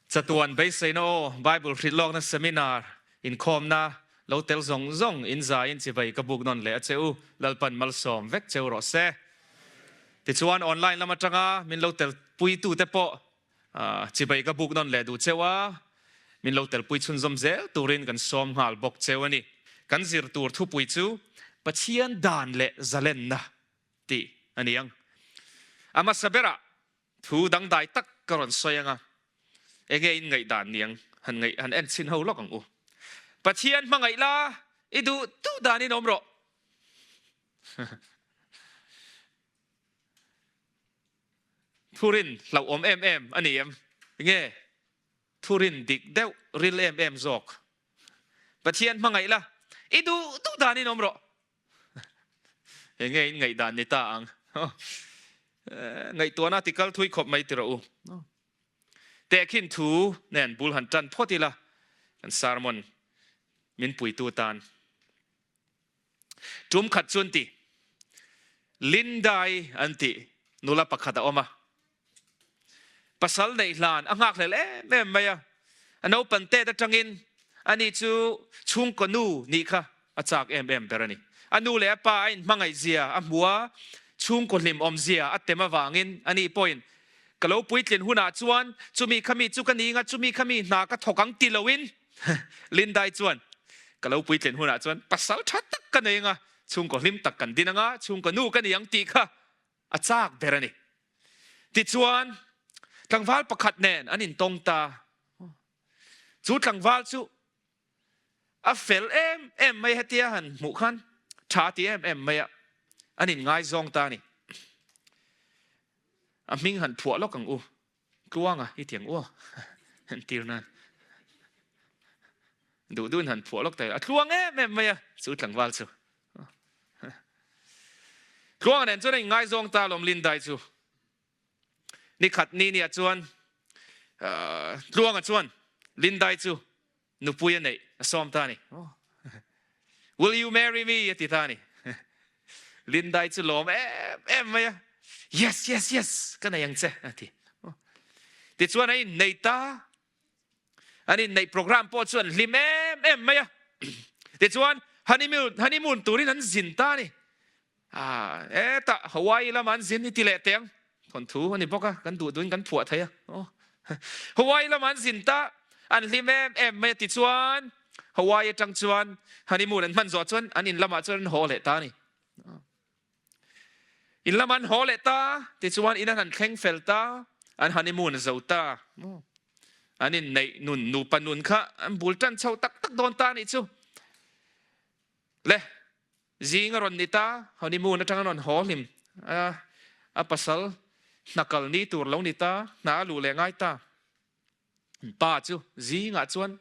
Chatuan beiseina aw, Bible hrilhlawkna seminar, inkhawmna lo tel zawng zawng in zaiin chibai ka buk nawn leh a che u, Lalpan malsawm vek cheu rawh se. Tichuan online lam atanga min lo tel puitute pawh chibai ka buk nawn leh duh cheu a, min lo telpui chhunzawm zel turin kan sawm nghal bawk cheu a ni. Kan zir tur thupui chu Pathian dan leh zalenna tih a ni ang. A hmasa berah Thu dangdai tak ka rawn sawi anga, enge in ngaihdan niang han ngaih han en chhin ho lawk ang u. Pathian hmangaih la, i duh duh danin awm rawh. Thurin hlauhawm em em a ni em? Nge thurin dik deuh ril em em zawk? Pathian hmangaih la, i duh duh danin awm rawh. Enge in ngaihdan ni ta ang? Ngaihtuahna ti kal thui khawp mai ti rawh u. Tehkhin thu nen bul han tan phawt ila kan sermon min puitu tan. Tum khat chu an ti. Lindai an ti nula pakhat a awm a. Pasal neih hlan a nghakhlel em em mai a, a naupan tet atangin ani chu chhungkaw nu nih kha a chak em em ber a ni. A nu leh a pa a inhmangaih zia a hmu a, chhungkaw hlim awm zia a tem avangin ani pawhin ka lo puitlin hunah chuan chumi khami chu ka ni anga chumi khami hna ka thawk ang ti loin Lindai chuan ka lo puitlin hunah chuan pasal tha tak ka nei anga chhungkaw hlim tak kan din anga chhungkaw nu ka ni ang tih kha a chak ber a ni. Tichuan, tlangval pakhat nen an intawng ta. Chu tlangval chu a fel em em mai hetia han hmuh khan tha ti em em mai a, an inngaizawng ta a ni. A hming han phuah lawk ang u. Tluanga i ti ang u entir nan duh duhin han phuah lawk ta a tluang em em mai a chu tlangval chu Tluanga nen chuan a inngaizawng ta alawm Lindai chu nikhat ni nia chuan Tluanga chuan Lindai chu nupui a neih a sawm ta a ni. Will you marry me? a ti ta a ni. Lindai chu lawm em em mai a. Yes, yes, yes, ka nei ang che a ti. Tichuan a innei ta. An inneih program pawh chu an hlim em em mai a. Tichuan honeymoon, honeymoon turin an zin ta a ni. Ah, hetah Hawaii lama an zin i ti leh teh ang. Thawnthu a ni bawk a, kan duh duhin kan phuah thei a. Aw. Hawaii lama an zin ta, an hlim em em mai a tichuan Hawaii atang chuan honeymoon an hman zawh chuan an in lamah chuan an haw leh ta a ni. In lama an haw leh ta, tichuan in an han thleng fel ta, an honeymoon a zo ta. An inneih nun, nupa nun kha an bul tan chho tak tak dawn ta a nih chu. Le, Zing a rawn ni ta, honeymoon atang a rawn haw hlim a, a pasal hna kal ni tur lo ni ta, hna a luh leh ngai ta. Pa chu zingah chuan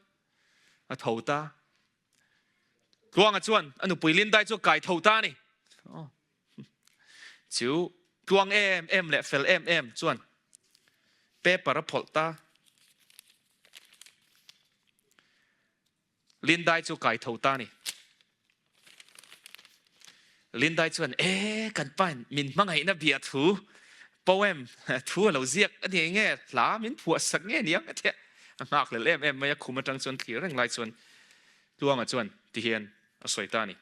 a tho ta. Tluanga chuan a nupui Lindai chu a kai tho ta a ni. Chu tluang em em leh fel em em chuan paper a phawlh ta. Lindai chu kai tho ta ni. Lindai chuan, E, kan pain min hmangaihna bia thu, poem, thu a lo ziak a ni nge, hla min phuah sak nge ni ang a ti a. A nghak lel em em mai a, khum atang chuan thlir reng lai chuan Tluanga chuan tihian a sawi ta ni.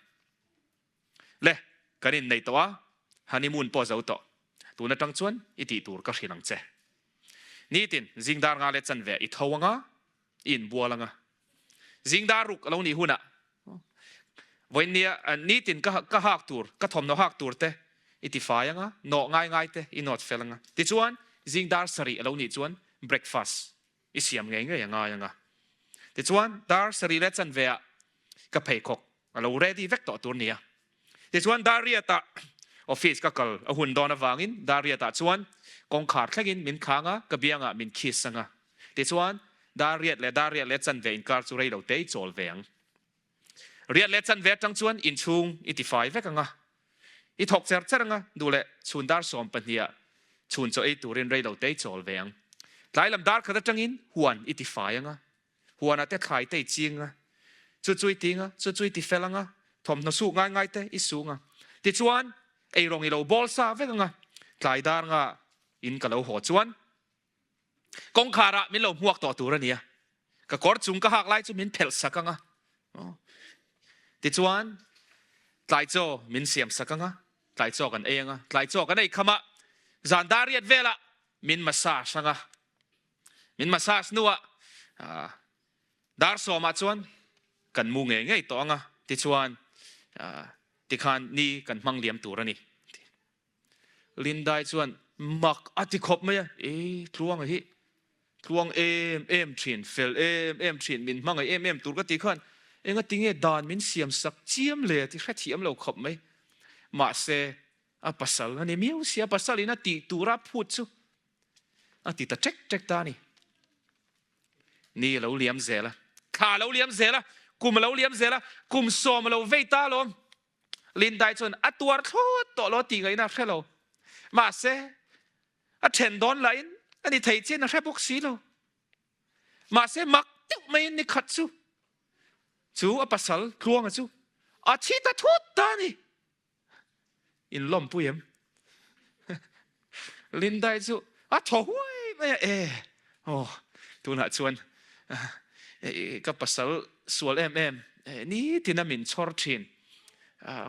Le, kan innei tawh a, honeymoon pawh a zo tawh. Tun atang chuan i tih tur ka hrilh ang che. Nitin, zingdar nga leh chanve i tho anga, i inbual anga. Zingdar ruk a lo nih hunah, vawiinnia nitin ka ka hak tur, ka thawmhnaw hak tur te i tifai anga, nawh ngai ngai te i nawt fel anga. Tichuan, zingdar sarih a lo nih chuan breakfast i siam ngei ngei a ngai anga. Tichuan, dar sarih leh chanve ah ka pheikhawk A lo ready vek tawh tur nia. Tichuan Dariat-ah office ka kal a hun dawn avangin Dariat-ah chuan kawngkhar thlengin min khang a, ka biangah min kiss ang a. Tichuan Dariat leh Dariat leh chanve inkar chu rei lo te i chawl ve ang. Riat leh chanve atang chuan inchhung i tifai vek ang a. I thawk cher cher ang a, duh leh chhun dar sawmpahniha chhun chaw ei turin rei lo te i chawl ve ang. Tlai lam dar khat atangin huan i tifai ang a. Huanah te thlai te i ching a, chu chu i ting a, chu chu i ti fel ang a, thawmhnaw suh ngai ngai te i sung a. Tichuan, eirawng i lo bawl sa vek ang a, tlai dar nga in ka lo haw chuan. Kawngkhar ah min lo hmuak tawh tur a nia. Ka kawr chung ka hak lai chu min phelh sak ang a. Tichuan tlai chaw min siam sak ang a, tlai chaw kan ei ang a, tlai chaw kan ei kham a, zan dar riat velah min massage ang a. Min massage hnuah dar sawmah chuan kan mu ngei ngei tawh ang a, tichuan tikhan ni kan hmang liam tur a ni. Lindai chuan mak a ti khawp mai a, E Tluanga hi tluang em em thin, fel em em thin, min hmangaih em em tur ka ti khan engati nge dan min siam sak chiam le a ti hrethiam lo khawp mai. Mahse a pasal a ni miau si, a pasalin a tih tura phut chu a ti ta ṭek ṭek ta a ni. Ni a lo liam zel a, thla a lo liam zel a, kum a lo liam zel a, kum sawm a lo vei ta alawm. Lindai chuan a tuar thlawt tawh lo tih ngaihna a hre lo. Mahse, a then dawn lahin a ni thei chian a hre bawk si lo. Mahse, mak deuh maiin ni khat chu chu a pasal Tluanga chu a thi ta thut ta a ni. In lawmpui em? Lindai chu a thaw huai mai a, E, aw, tunah chuan ka pasal sual em em, nitin a min chhawr thin,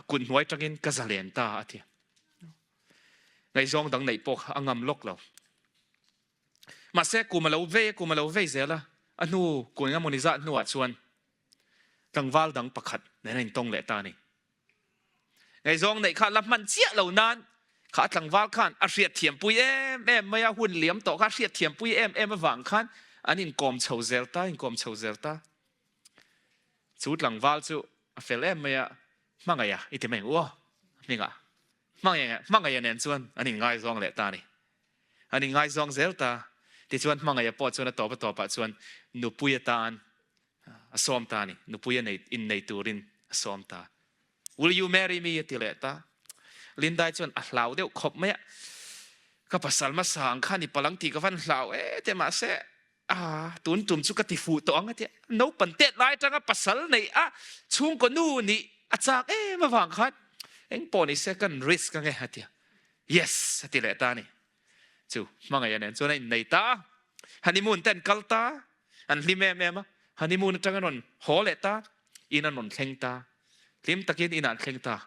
kut hnuai tangin ka zalen ta a ti. Ngaihzawng dang neih pawh kha a ngam lawk lo. Mahse, kum a lo vei a, kum a lo vei zel a, a hnu kum engemawni zat hnuah chuan tlangval dang pakhat nen a intawng leh ta a ni. Ngaihzawng neih kha la hman chiah lo nan kha a tlangval khan a hriatthiampui em em mai a, hun liam tawh kha a hriatthiampui em em avang khan an inkawm chho zel ta, inkawm chho zel ta. Chu tlangval chu a fel em mai a, Hmangaiha i ti mai ang u aw, hmingah. Hmangaiha, Hmangaiha nen chuan an inngaizawng leh ta a ni. An inngaizawng zel ta. Tichuan Hmangaiha pawh chuan a tawp a tawpah chuan nupui atan A sawm ta a ni. Nupui a nei, innei turin a sawm ta. Will you marry me? a ti leh ta. Lindai chuan a hlau deuh khawp mai a. Ka pasal hmasa ang khan i palang tih ka van hlau e te mahse a tun tum chu ka ti fuh tawh ang a ti a. Naupan tet lai atanga pasal neih a chhungkaw nu nih a chak em avang khan engpawh ni se kan risk ange a ti a. Yes a ti leh ta a ni. Chu hmangaih a nen chuan a innei ta a. Honeymoon te an kal ta. An hlim em em a, honeymoon atang an rawn haw leh ta, in an rawn thleng ta. Hlim takin inah an thleng ta.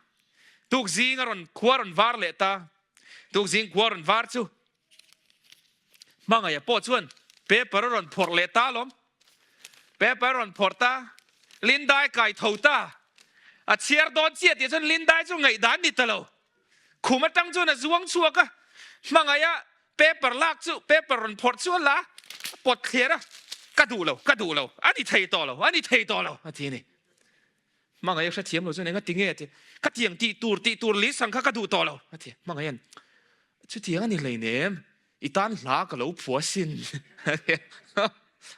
Tukzing a rawn khua rawn var leh ta. Tukzing khua rawn var chu Hmangaih pawh chuan paper a rawn phawrh leh ta alawm. Paper a rawn phawrh ta, Lindai kai tho ta. A chhiar dawn chiah tih chuan Lindai chu ngaihdan ni ta lo. Khum atang chuan a zuang chhuak a, Hmangaih paper lak chu paper rawn phawrh chu a la a, a pawt thliar a, Ka duh lo, ka duh lo, a ni thei tawh lo, a ni thei tawh lo, a ti a ni. Hmangaih a hrethiam lo chuan enga ti nge a ti, Ka tiang tih tur tih tur lisang kha ka duh tawh lo, a ti. Hmangaiha'n, Chutiang a ni hleinem, I tan hla ka lo phuah sin.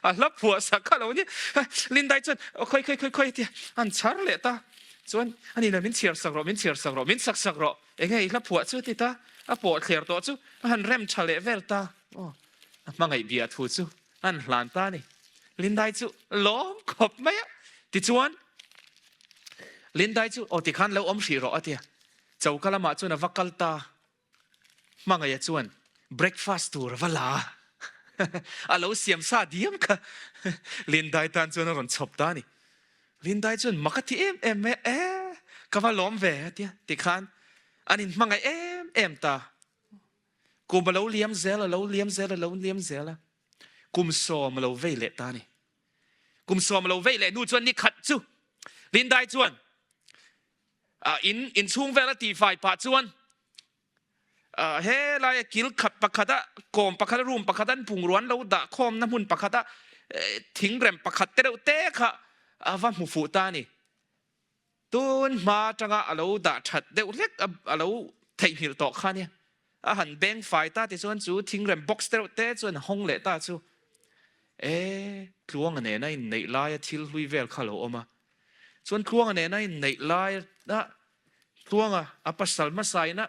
A hla phuah sak kha lo nia. Lindai chuan khawi khawi khawi khawi a ti a, an chhar leh ta. Chuan ani lo min chhiar sak rawh, min chhiar sak rawh, min sak sak rawh. Enge i hla phuah chu a ti ta. A pawh thler tawh chu a han rem tha leh vel ta. Aw, a hmangaih bia thu chu a han hlan ta a ni. Lindai chu lawm khawp mai a. Tichuan Lindai chu aw tikhan lo awm hrih rawh a ti a. Choka lamah chuan a va kal ta. Hmangaih chuan breakfast tur a va la a, a lo siam sa diam kha Lindai tan chuan a rawn chhawp ta a ni. Lindai chuan mak a ti em em mai a, E, ka va lawm ve a ti a, tikhan an inhmangaih em em ta. Kum a lo liam zel, a lo liam zel, a lo liam zel a, kum sawm a lo vei leh ta a ni. Kum sawm a lo vei leh hnu chuan ni khat chu Lindai chuan In inchhung vel a tihfai pah chuan he laia kil khat pakhata kawm pakhata room pakhata an bungrua an lo dah khawmna hmun pakhata thingrem pakhat te deuh te kha a va hmu fuh ta a ni. Tun hma atanga a lo dah that deuh hlek a lo theihnghilh tawh kha nia. A han beng fai ta tichuan chu thingrem box te reuh te chuan a hawng leh ta chu e Tluanga nena inneih laia thil hlui vel kha a lo awm a. Chuan Tluanga nena inneih laia Tluanga a pasal hmasa ina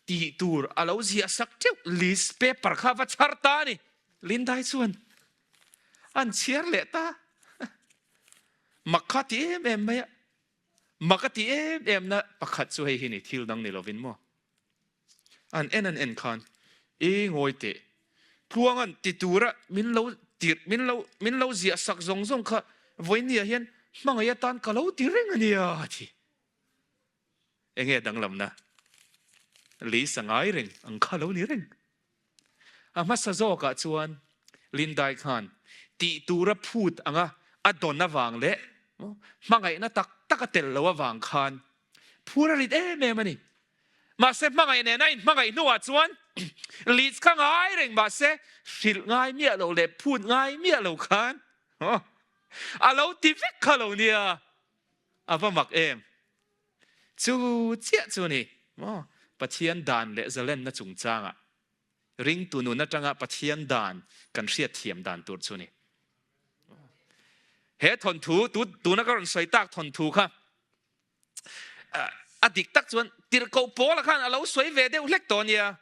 tih tur a lo ziah sak teuh list paper kha a va chhar ta a ni. Lindai chuan an chhiar leh ta. Mak kha ti em em mai a. Mak a ti em em na pakhat chu hei hi ni thil dang ni lovin maw. An en an en khan, I ngawi teh. Tluanga'n ti tura min lo tirh, min lo min lo ziah sak zawng zawng kha vawinia hian hmangaih atan ka lo ti reng a nia a ti. Enge danglamna? Lisa ngai reng ang kha lo ni reng. A hmasa zawkah chuan Lindai khan tih tura phut anga a dawn avang leh hmangaihna tak tak a tel lo avang khan phur a rit em em a ni. Mahse hmangaih nena inhmangaih hnuah chuan Liz kha ngai reng mahse hrilh ngai miah lo leh phut ngai miah lo khan a lo ti vek kha lo nia. A va mak em! Chu chiah chu ni maw Pathian dan leh zalenna chungchangah ringtu nun atanga Pathian dan kan hriatthiam dan tur chu ni. He thawnthu, tuna ka rawn sawi tak thawnthu kha a dik tak chuan tirhkoh Paula khan a lo sawi ve deuh hlek tawh nia.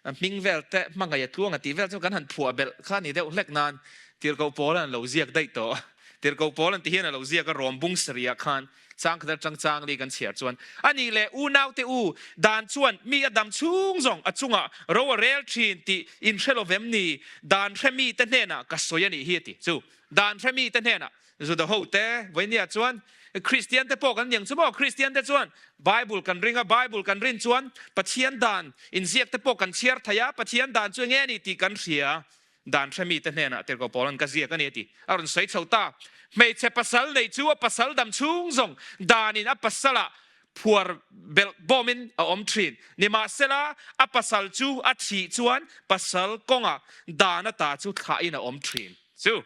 Hming vel te hmangaih a tluang a tih vel chu kan han phuah belh kha ni deuh hlek nan tirhkoh Paula an lo ziak daih tawh. Tirhkoh Paul an ti hian a lo ziak a, Rom bung sarih khan chang khat atang chang li kan chhiar chuan, A nih leh unaute u, dan chuan mi a dam chhung zawng a chungah ro a rel thin tih in hre lo vem ni? Dan hre mite hnenah ka sawi a nih hi a ti. Chu dan hre mite hnenah Juda hote vawinia chuan Kristian te pawh kan ni ang chu maw? Kristian te chuan Bible kan ring a, Bible kan rin chuan Pathian dan inziak te pawh kan chhiar thei a, Pathian dan chu enge a ni tih kan hria. Dan hre mite hnenah Tirhkoh Paula'n ka ziak a ni a ti. A rawn sawi chho ta. Hmeichhe pasal nei chu a pasal dam chhung zawng danin a pasalah phuar belh bawmin a awm thin. Nimahsela, a pasal chu a thih chuan pasal kawngah dan ata chu thlahin a awm thin. Chu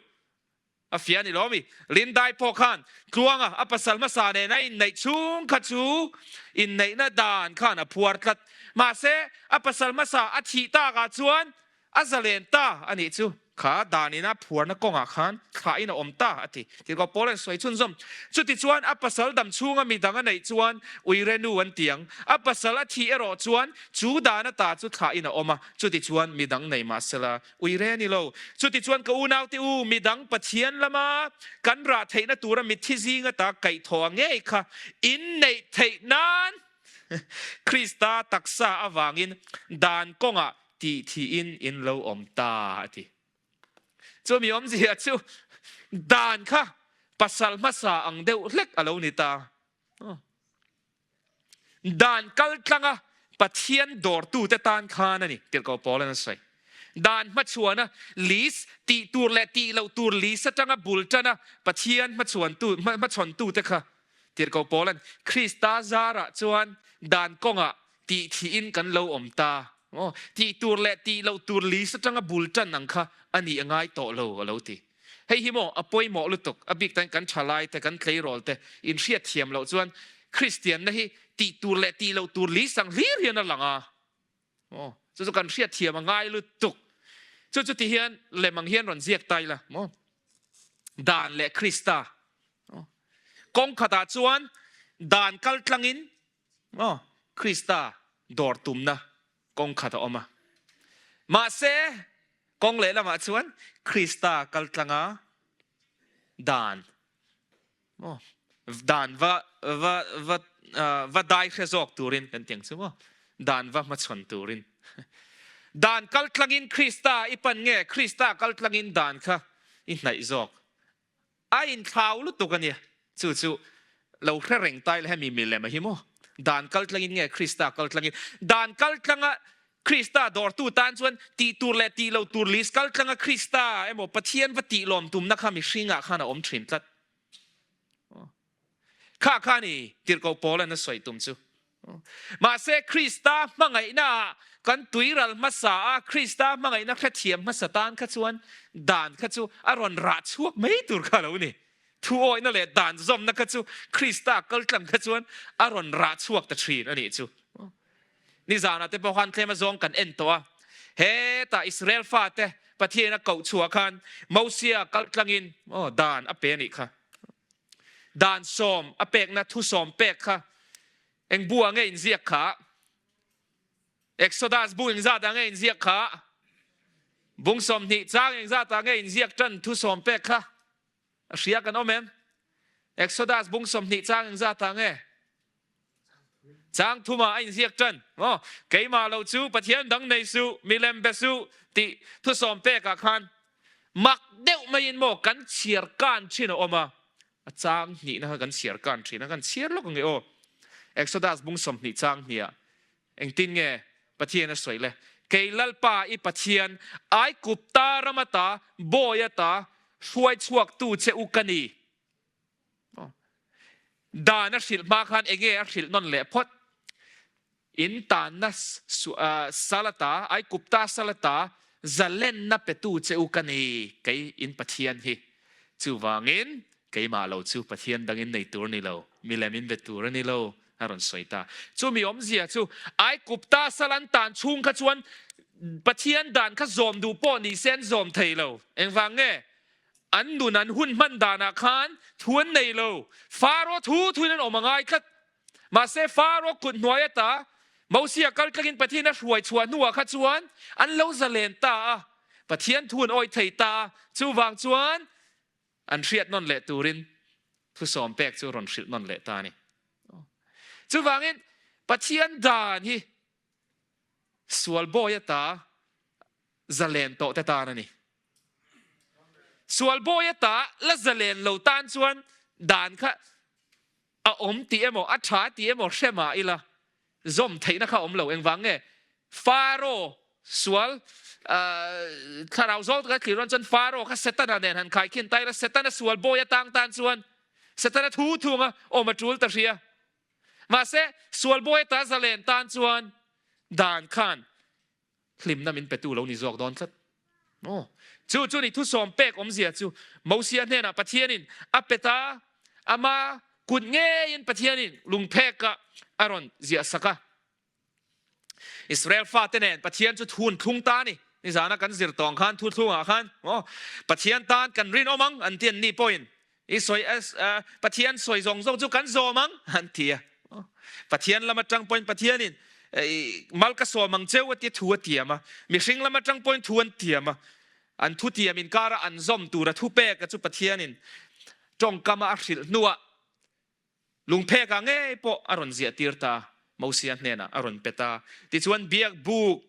a fia ni lo mi? Lindai pawh khan Tluanga a pasal hmasa nen a inneih chhung kha chu inneihna dan khan a phuar tlat. Mahse, a pasal hmasa a thih takah chuan A zalen ta a nih chu. Kha danina phuarna kawngah khan thlahin a awm ta a ti. Tirhkoh Paul an sawi chhunzawm. Chutichuan a pasal dam chhunga mi dang a neih chuan uire nu an ti ang. A pasal a thih erawh chuan chu dan ata chu thlahin a awm a, chutichuan mi dang nei mah sela uire a ni lo. Chutichuan ka unaute u, mi dang Pathian lama kan rah theihna tura mitthi zing ata kaihthawh a ngei kha inneih theih nan Krista taksa avangin dan kawngah tih thihin in lo awm ta a ti. Chumi awmzia chu dan kha pasal hmasa ang deuh hlek a lo ni ta. Dan kal tlanga Pathian dawrtute tan khan a ni, Tirhkoh Paula'n a sawi. Dan hmachhuana list tih tur leh tih loh tur list atanga bul tana Pathian hmachhuantu hmachhawntute kha Tirhkoh Paula'n Krista zarah chuan dan kawngah tih thihin kan lo awm ta. Aw, tih tur leh tih loh tur list atanga bul tan ang kha a nih a ngai tawh lo, a lo ti. Hei hi maw a pawimawh lutuk, a bik tan kan thalai te, kan tleirawl te inhriat thiam loh chuan Kristianna hi tih tur leh tih loh tur list ang hlir hian a lang a. Aw, chu chu kan hriat thiam a ngai lutuk. Chu chu ti hian lem ang hian rawn ziak ta ila maw? Dan leh Krista. Aw, kawng khatah chuan dan kal tlangin Maw? Krista dawr tumna kawng khat a awm a. Mahse, kawng lehlamah chuan Krista kaltlanga dan, maw? Dan va, va, va, va dai hre zawk turin kan ti ang chu maw? Dan va hmachhawn turin. Dan kaltlangin Krista i pan nge Krista kaltlangin dan kha i hnaih zawk? A inthlau lutuk a nia. Chu chu lo hre reng ta ila hemi milem a hi maw? Dan kal tlangin nge Krista kal tlangin? Dan kal tlanga Krista dawrtu tan chuan tih tur leh tih loh tur list kal tlanga Krista emaw Pathian va tih lawm tumna kha mihringah khan a awm thin tlat. Kha kha ni Tirhkoh Paula'n a sawi tum chu. Mahse, Krista hmangaihnaah kan tuiral hmasa a, Krista hmangaihna hrethiam hmasa tan kha chuan dan kha chu a rawn rah chhuak mai tur kha a lo ni. Thuawihna leh dan zawmna kha chu Krista kaltlang kha chuan a rawn rah chhuak ta thin a nih chu. Nizanah te pawh khan tlem azawng kan en tawh a, hetah Israel fate Pathian a koh chhuah khan Mosia kaltlangin dan a pe a nih kha. Dan sawm a pekna thu sawm pek kha eng bu ah nge inziak kha? Exodus bu engzat ah nge inziak kha? Bung 20 chang engzat ah nge inziak tan thu sawm pek kha? A hria kan awm em? Exodus bung 20 chang engzat ah nge? Chang thumah a inziak tan. Maw? Keimah lo chu Pathian dang nei suh, milem be suh. Tih thusawm pekah khan mak deuh maiin maw kan chhiar kan thin a awm a, a chang hnihna kha kan chhiar kan thin a, kan chhiar lawk ang e aw. Exodus bung 20 chang hniah engtin nge Pathian a sawi le? Kei Lalpa i Pathian, Aigupta ram ata, bawi ata hruai chhuaktu che u ka ni. Dan a hrilh hma khan enge a hrilh nawn leh phawt? In tanna sal ata, Aigupta sal ata zalenna petu che u ka ni, kei in Pathian hi. Chuvangin keimah lo chu Pathian dangin nei tur ni lo, milem in be tur a ni lo, a rawn sawi ta. Chumi awmzia chu Aigupta sal an tan chhung kha chuan Pathian dan kha zawm duh pawh ni se an zawm thei lo. Engvang nge? An nun an hun hman danah khan thu an nei lo. Faro thu thuin an awm a ngai tlat. Mahse Faro kut hnuai ata Mosia kal tlakin Pathian a hruai chhuah hnuah kha chuan an lo zalen ta a, Pathian thu an awih thei ta a, chuvang chuan an hriat nawn leh turin thusawm pek chu rawn hrilh nawn leh ta a ni. Chuvangin Pathian dan hi sual bawi ata zalen tawh te tan a ni. Sual bawi ata la zalen lo tan chuan dan kha a awm tih emaw a tha tih emaw hre mah ila zawm theihna kha a awm lo. Engvang nge? Faro sual thlarau zawng taka thlir rawn chuan Faro kha Setana nen han khaikhin ta ila Setana sual bawi atang tan chuan Setana thu thunga awm a tul ta hria. Mahse sual bawi ata zalen tan chuan dan khan Hlimna min petu lo ni zawk dawn tlat. Aw, chu chu ni thusawm pek awmzia chu Mosia hnenah Pathianin a pe ta, ama kut ngeiin Pathianin lungphekah a rawn ziah sak a. Israel fate nen Pathian chu thun thlung ta a ni. Nizana kan zir tawng khan thu thlungah khan, aw, Pathian tan kan rinawm ang an ti an ni pawhin I sawi a, Pathian sawi zawng zawng chu kan zawm ang, an ti a. Pathian lam atang pawhin Pathianin mal ka sawm ang cheu a tia thu a tiam a. Mihring lam atang pawhin thu an tiam a. An thu tiam inkara an zawm tura thu peka chu Pathianin tawngkama a hrilh hnuah Lungphekah ngei pawh a rawn ziah tir ta, Mosia hnenah a rawn pe ta. Tichuan biak buk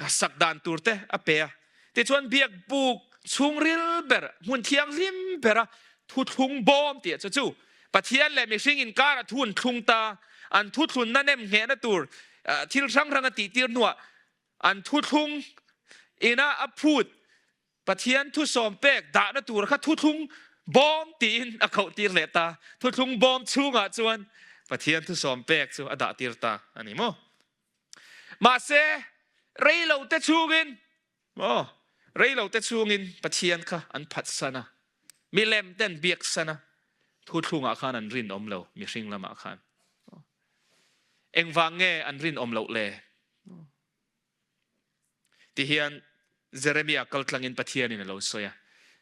sak dan tur te a pe a. Tichuan biak buk chhungril ber, hmun thianghlim bera thuthlung bawm tih chu chu Pathian leh mihring inkara thu an thlung ta, an thuthlunna nem nghehna tur thil hrang hrang a tihtir hnuah an thuthlung ina a phut Pathian thusawm pek dahna tur kha thuthlung bawm tiin a khoh tir leh ta. Thuthlung bawm chhungah chuan Pathian thusawm pek chu a dah tir ta a ni maw? Mahse, reilo te chhungin maw? Reilo te chhungin Pathian kha an phatsan a, milem ten biaksan a, thuthlungah khan an rinawm lo, mihring lamah khan. Engvang nge an rinawm loh le? Ti hian Jeremia kaltlangin Pathianin a lo sawi a.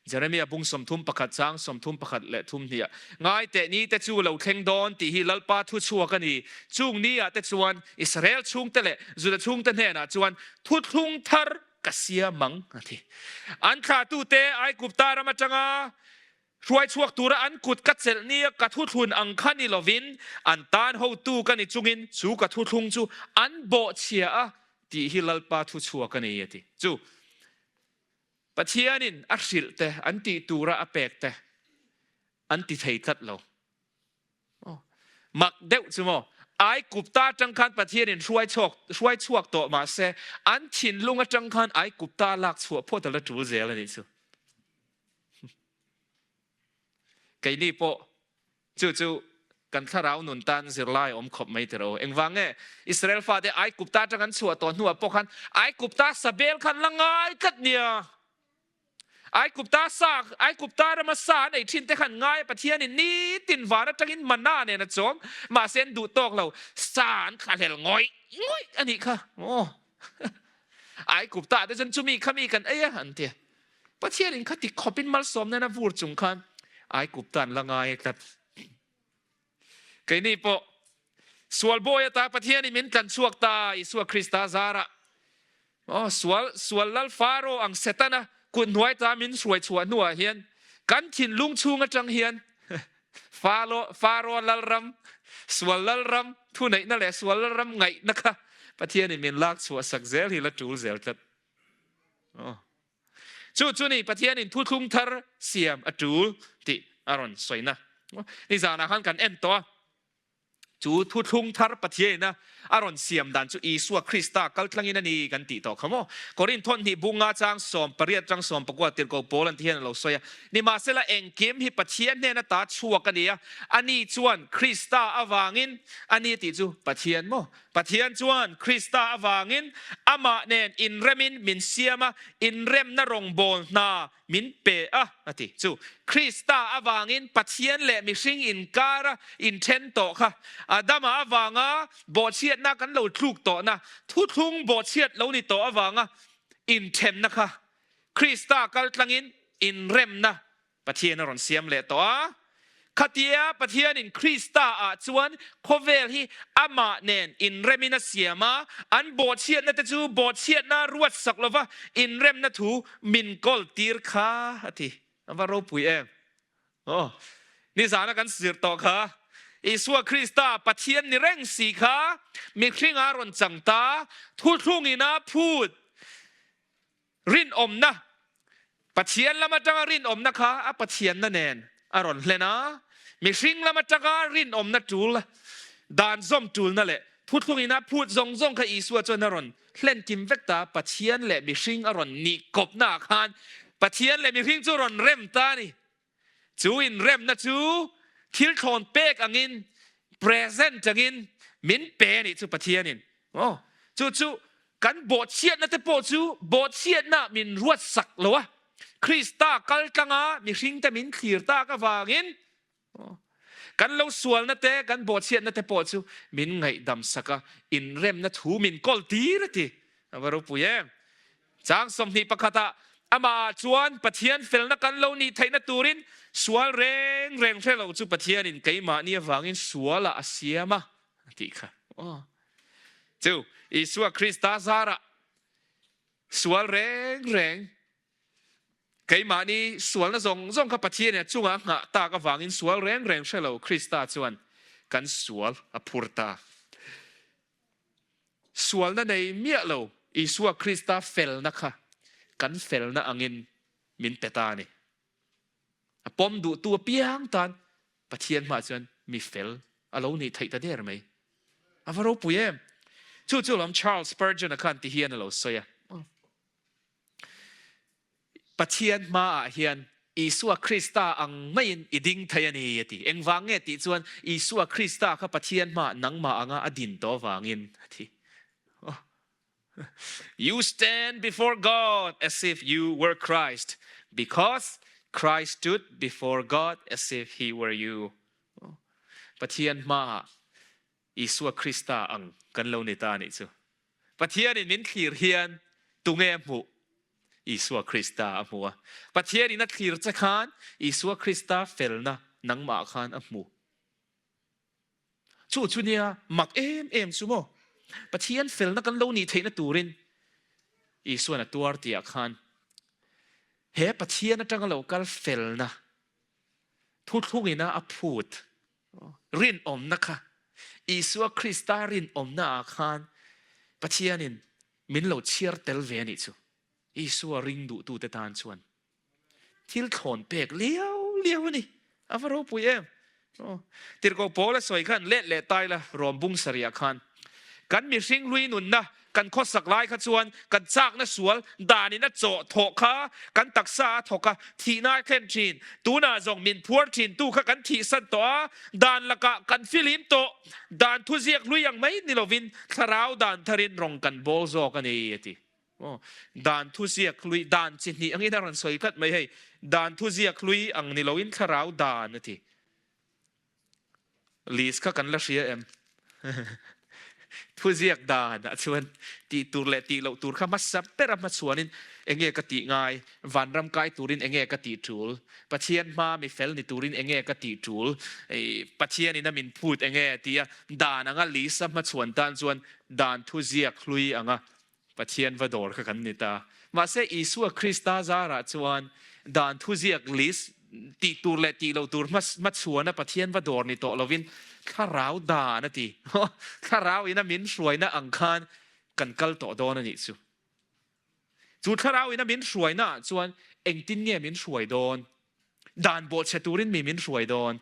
Jeremia bung 31 chang 31 leh thum hniah, Ngai teh ni te chu lo thleng dawn tih hi Lalpa thu chhuak a ni. Chung ni ah te chuan Israel chhungte leh Juda chhungte hnenah chuan thuthlung thar ka siam ang a ti. An thlahtute Aigupta ram atanga Hruai chhuak tura an kut ka chelh nia ka thuthlun ang kha ni lovin an tan hotu ka ni chungin chu ka thuthlung chu an bawhchhia a tih hi Lalpa thu chhuak a ni a ti. Chu Pathianin a hrilh te an tih tura a pek te an ti thei tlat lo. Mak deuh chu maw? Aigupta atang khan Pathianin hruai chhuak hruai chhuak tawh mahse an thinlung atang khan Aigupta lak chhuah phawt a la tul zel a nih chu. Keini pawh chu chu kan thlarau nun tan zirlai awm khawp mai tiro. Engvang nge Israel fate Aigupta atang an chhuah tawh hnuah pawh khan Aigupta sabel khan la ngai tlat nia. Aigupta sa Aigupta rama sa an ei thin te khan ngai a Pathianin nitin van atangin mana nen a chawm mahse an duh tawk lo sa an thlahlel ngawih ngawih a nih kha. Aw. Aigupta te chuan chumi khami kan ei a an ti a. Pathianin kha ti khawpin malsawm nen a vur chung khan Aigupta an la ngai tlat. Keini pawh sual bawi ata Pathianin min tlan chhuak ta Isua Krista zarah. Aw sual sual lal Faro ang Setana kut hnuai ta min hruai chhuah hnuah hian kan thinlung chhung atang hian Falo Faro lalram sual lalram thuneihna leh sual lalram ngaihna kha Pathianin min lak chhuah sak zel hi la tul zel tlat. Chu chu ni Pathianin thuthlung thar siam a tul tih a rawn sawina. Nizanah khan kan en tawh a. Chu thuthlung thar Pathianina a rawn siam dan chu Isua Krista kaltlangin a ni kan tih tawh kha maw? Korinth thawhnih bunga chang 18 tang 19 tirhkoh Paul an ti hian a lo sawi a. Nimahsela engkim hi Pathian hnena ta chhuak a ni a, ani chuan Krista avangin a ni tih chu Pathian maw? Pathian chuan Krista avangin amah nen inremin min siam a, inremna rawngbâwl hna min pe a, a ti. Chu Krista avangin Pathian leh mihring inkara inthen tawh kha Adama avanga bawhchhiatna kan lo tluk tawhna, thuthlung bawhchhiat lo ni tawh avanga inthenna kha Krista kaltlangin inremna Pathian a rawn siam leh tawh a. Khatia Pathianin Krista-ah chuan khawvel hi amah nen inremin a siam a, an bawhchhiatna te chu bawhchhiatna ruatsak lova inremna thu min kawl tir kha a ti. A va ropui em! Aw, nizana kan zir tawh kha, Isua Krista Pathian ni reng si kha mihringa rawn chang ta, thuthlungin a phut. Rinawmna, Pathian lam atanga rinawmna kha a Pathianna nen a rawn hlen a, mihring lam atanga rinawmna tul, dan zawm tulna leh thuthlungin a phut zawng zawng kha Isua chuan a rawn hlen kim vek ta, Pathian leh mihring a rawn nih kawpnaah khan Pathian leh mihring chu rawn rem ta a ni. Chu inremna chu thil thlawn pek angin, present angin min pe a nih chu Pathianin. Aw, chu chu kan bawhchhiatna te pawh chu bawhchhiatna min ruatsak lo a, Krista kal tlanga mihringte min thlir tak avangin kan lo sualna te, kan bawhchhiatna te pawh chu min ngaihdam sak a, inremna thu min kawl tir a ti. A va ropui em! Chang 21 ah amah ah chuan Pathian felna kan lo nih theihna turin sual reng reng hre lo chu Pathianin keimahni avangin sualah a siam a, a tih kha. Aw. Chu Isua Krista zarah sual reng reng keimahni sualna zawng zawng kha Pathianin a chungah a nghah tak avangin sual reng reng hre lo Krista chuan kan sual a phur ta. Sualna nei miah lo Isua Krista felna kha kan felna angin min pe ta a ni. A pawm duhtu apiang tan Pathian hmaah chuan mi fel a lo nih theih ta der mai. A va ropui em! Chu chu lawm Charles Spurgeon-a khan ti hian a lo sawi a. Pathian hmaah hian Isua Krista ang maiin i ding thei a ni, a ti. Engvang nge tih chuan Isua Krista kha Pathian hmaah nangmah anga a din tawh avangin a ti. You stand before God as if you were Christ, because Christ stood before God as if he were you. Pathian hmaah Isua Krista ang kan lo ni ta a nih chu. Pathianin min thlir hian tunge a hmuh? Isua Krista a hmu a. Pathianin a thlir che khan Isua Krista felna nangmah khan a hmu. Chu chu nia mak em em chu maw? Pathian felna kan lo nih theihna turin Isuan a tuar tihah khan he Pathian atanga lo kal felna thuthlungina a phut Rinawmna kha Isua Krista rinawmna ah khan Pathianin min lo chhiar tel ve a nih chu. Isua ring duhtute tan chuan thil thlawn pek liau liau a ni. A va ropui em! Tirhkoh Paul a sawi khan let leh tai la Rom bung sarih ah khan kan mihring hlui nunna Kan khawsak lai kha chuan kan chakna sual danin a chawh thawh kha kan taksa a thawk a, thihna a thlen thin. Tunah zawng min phuar thin tu kha kan thihsan tawh a, dan lakah kan filim tawh. Dan thuziak hlui ang mai ni lovin thlarau dan tharin rawng kan bawl zawk a ni, a ti. Aw, dan thuziak hlui, dan chi hnih angin a rawn sawi tlat mai hei. Dan thuziak hlui ang ni loin thlarau dan, a ti. List kha kan la hria em? Thuziak dan ah chuan tih tur leh tih loh tur kha hmasa ber a hmachhuanin enge ka tih ngai, vanram kai turin enge ka tih tul, Pathian hma mi fel ni turin enge ka tih tul, Pathianin a min phut enge tia dan anga list a hmachhuan tan chuan dan thuziak hlui anga Pathian va dawr kha kan ni ta. Mahse, Isua Krista zarah chuan dan thuziak list tih tur leh tih loh tur hmachhuana Pathian va dawr ni tawh lovin thlarau dan a ti. Thlarau ina min hruaina ang khan kan kal tawh dawn a nih chu. Chu thlarau in a min hruaina ah chuan engtin nge min hruai dawn? Dan bawhchhe turin mi min hruai dawn?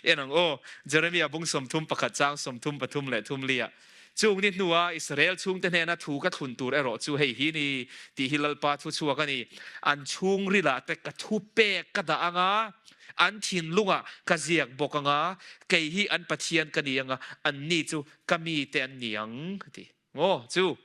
En ang aw, Jeremia bung 31 chang 33 leh thum liah, Chung ni hnua Israel chhungte hnena thu ka thlun tur erawh chu hei hi ni, tih hi Lalpa thu chhuak a ni. An chhungrilah te ka thu pek ka dah ang a, an thinlungah ka ziak bawk ang a, kei hi an Pathian ka ni ang a, anni chu ka mite an ni ang, a ti. Aw, chu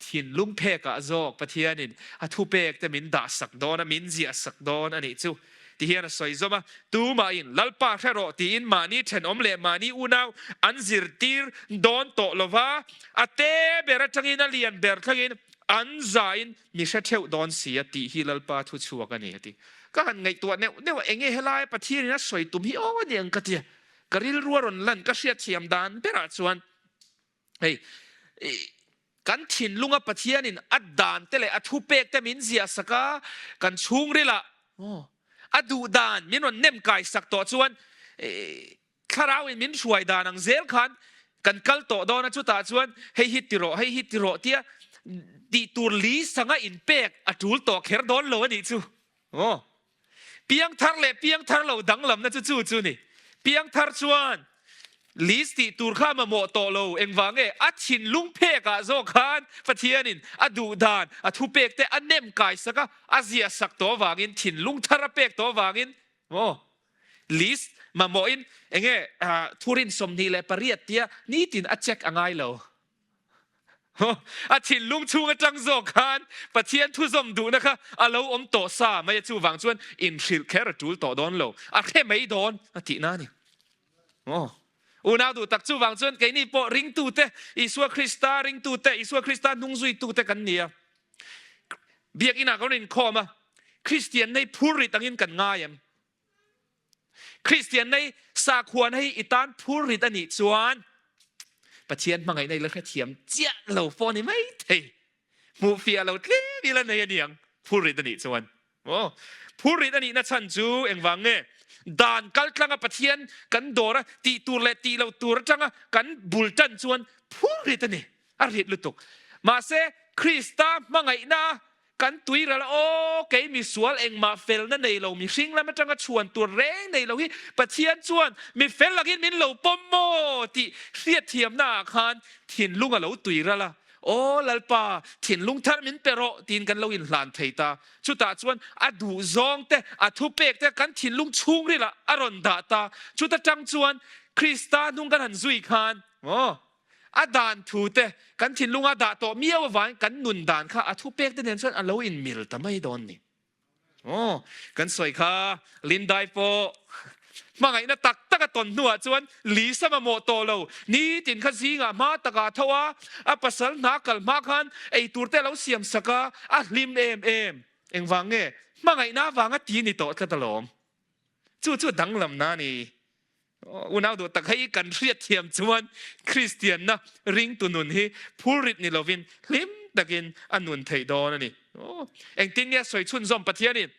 thinlung phekah zawk Pathianin a thupek te min dahsak dawn a, min ziahsak dawn a nih chu ti hian a sawi zawm a. Tumahin Lalpa hre rawh tiin mahni thenawm leh mahni unau an zirtir dawn tawh lo va, a te ber atangin a lian ber thlengin an zain mi hre theuh dawn si a tih hi Lalpa thu chhuak a ni a ti. Ka han ngaihtuah neuh neuh a, enge helaia Pathianin a sawi tum hi aw aniang ka ti a, ka rilru a rawn lan ka hriatthiam dan berah chuan Hei, kan thinlunga Pathianin a dan te leh a thupek te min ziah sak a, kan chhungrilah a duh dan min rawn nem kai sak tawh chuan thlarauin min hruai dan ang zel khan kan kal tawh dawn a, chutah chuan hei hi ti rawh, hei hi ti rawh tia tih tur li sanga inpek a tul tawh kher dawn lo a nih chu. Aw. Piangthar leh piangthar lo danglamna chu chu chu ni. Piangthar chuan list tih tur kha a mamawh tawh lo. Engvang nge? A thinlung phek ah zawk khan Pathianin a duh dan, a thupek te a nem kai sak a, a ziah sak tawh avangin, thinlung thar a pek tawh avangin maw list mamawhin enge thurin 28 tia nitin a check a ngai lo. A thinlung chhung atang zawk khan Pathian thuzawm duhna kha a lo awm tawh sa mai a, chuvang chuan inhrilh kher a tul tawh dawn lo, a hre mai dawn a tihna a ni. Aw, unau duh tak, chuvang chuan keini pawh ringtute, Isua Krista ringtute, Isua Krista hnungzuitute kan ni a, biakinah kan rawn inkhawm a, Kristian nei phurrit angin kan ngai em? Kristian nei sakhuana hi i tan phurrit a nih chuan Pathian hmangaihna i la hrethiam chiah lo pawh a ni mai thei. Hmuhfiah lo tlem ila nei a niang phurrit a nih chuan. Aw, phurrit a nihna chhan chu engvang nge? Dan kaltlanga Pathian kan dawr a tih tur leh tih loh tur atanga kan bul tan chuan phurrit a ni, a rit lutuk. Mahse, Krista hmangaihna Kan tuiral aw, kei misual engmah felna nei lo, mihring lam atanga chhuan tur reng nei lo hi Pathian chuan mi fel angin min lo pawm maw tih hriatthiamna ah khan thinlung a lo tuiral a, Aw Lalpa, thinlung thar min pe rawh tiin kan lo inhlan thei ta. Chutah chuan a duhzawng te, a thupek te kan thinlung chhungril ah a rawn dah ta. Chuta tang chuan Krista hnung kan han zui khan, aw, A dan thu te kan thinlunga dah tawh miau avangin kan nun dan kha a thupek te nen chuan a lo inmil ta mai dawn ni. Aw, kan sawi kha Lindai pawh hmangaihna tak tak a tawn hnuah chuan Lisa mamawh tawh lo. Nitin kha zingah hma takah a tho a, a pasal hna kal hma khan eitur te a lo siam sak a, a hlim em em. Engvang nge? Hmangaihna avanga ti ni tawh tlat alawm. Chu chu danglamna a ni. Unau duh tak hei kan hriatthiam chuan Kristianna ringtu nun hi phurrit ni lovin hlim takin a nun theih dawn a ni. Engtin nge sawi chhunzawm Pathianin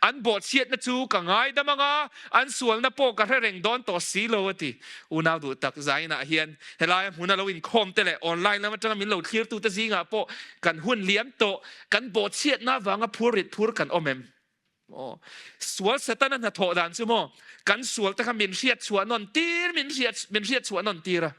an bawhchhiatna chu ka ngaidam ang a, an sualna pawh ka hre reng dawn tawh si lo a ti. Unau duh tak zainah hian helaia hmuna lo inkhawm te leh online lam atanga min lo thlirtute zingah pawh kan hun liam tawh kan bawhchhiatna avanga phurrit phur kan awm em? Maw? Sual Setana hnathawh dan chu maw? Kan sual te kha min hriat chhuah nawn tir, min hriat, min hriat chhuah nawn tir a.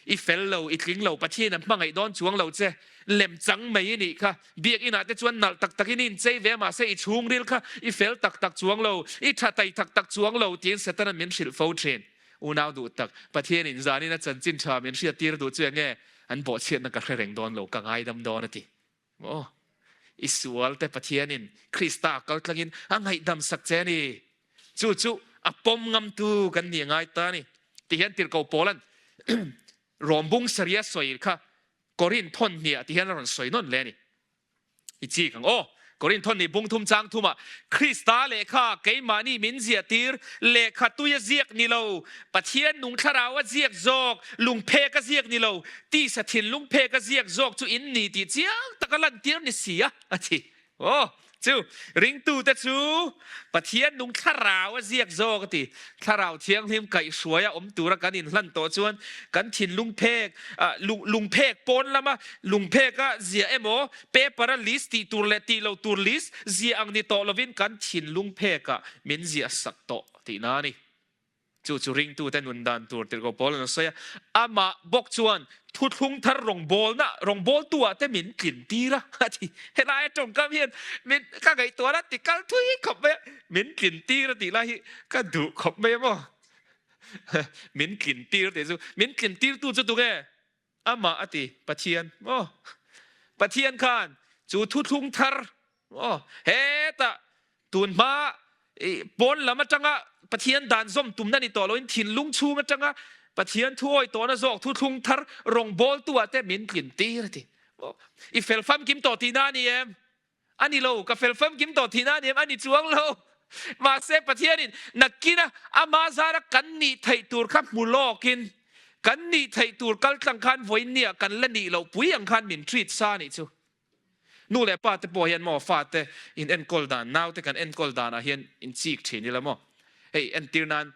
I fel lo, i tling lo, Pathian a hmangaih dawn chuang lo che. Lem chang mai i nih kha. Biakinah te chuan nalh tak takin i inchei ve a, mahse i chhungril kha i fel tak tak chuang lo, i tha tai tak tak chuang lo tiin Setana min hrilh fo thin. Unau duh tak, Pathianin zanin a chanchin tha min hriat tir duh chu enge? An bawhchhiatna ka hre reng dawn lo, ka ngaidam dawn a ti. Maw? I sualte Pathianin Krista kal tlangin a ngaihdam sak che a ni. Chu chu a pawm ngamtu kan ni a ngai ta a ni. Ti hian Tirhkoh Paula'n Rom bung saria sawi kha Korin thawn hniah ti hian a rawn sawi nawn leh a ni. I chik ang aw. Korin thawn ni bung thum chang thumah Krista lehkha keimahni min ziahtir lehkha tui a ziak ni lo, Pathian nung thlarau a ziak zawk, lungphek a ziak ni lo, tisa thinlung phek a ziak zawk chu in ni tih chiang taka lantir ni si a, a ti. Aw, Chu ringtute chu Pathian nung thlarau a ziak zawk a ti. Thlarau thianghlim kaihhruaia awm tura kan inhlan tawh chuan kan thinlung phek, lungphek pawn lama lungpheka ziah emaw paper-a list tih tur leh tih loh tur list ziah ang ni tawh lovin kan thinlung phekah min ziah sak tawh tihna a ni. Chu chu ringtute nun dan tur tirhkoh Paul an sawi a, amah bawk chuan thuthlung thar rawngbawlna rawngbawltu-ah te min tlin tir a, a ti. Helaia tawngkam hian min ka ngaihtuah la ti kal thui khawp mai a, min tlin tir a tih lai hi ka duh khawp mai a maw? Min tlin tir tih chu, min tlin tirtu chu tunge? Amah a ti, Pathian maw? Pathian khan chu thuthlung thar maw? Hetah tun hma pawn lam atanga Pathian dan zawm tumna ni tawh loin thinlung chhung atanga Pathian thu awi tawhna zawk thuthlung thar rawngbawltu ah te min tlin tir a ti. I fel famkim tawh tihna a ni em? A ni lo, ka fel famkim tawh thihna a ni em? A ni chuang lo. Mahse, Pathianin nakkina ama zara kan nih theih tur kha hmu lawkin, kan nih theih tur kal tlang khan vawiinnia kan la nih loh pui ang khan min treat sa a nih chu. Nu leh pa te pawh hian maw fate in enkawl dan, naute kan enkawl danah hian in chik thin ila maw? Hei entir nan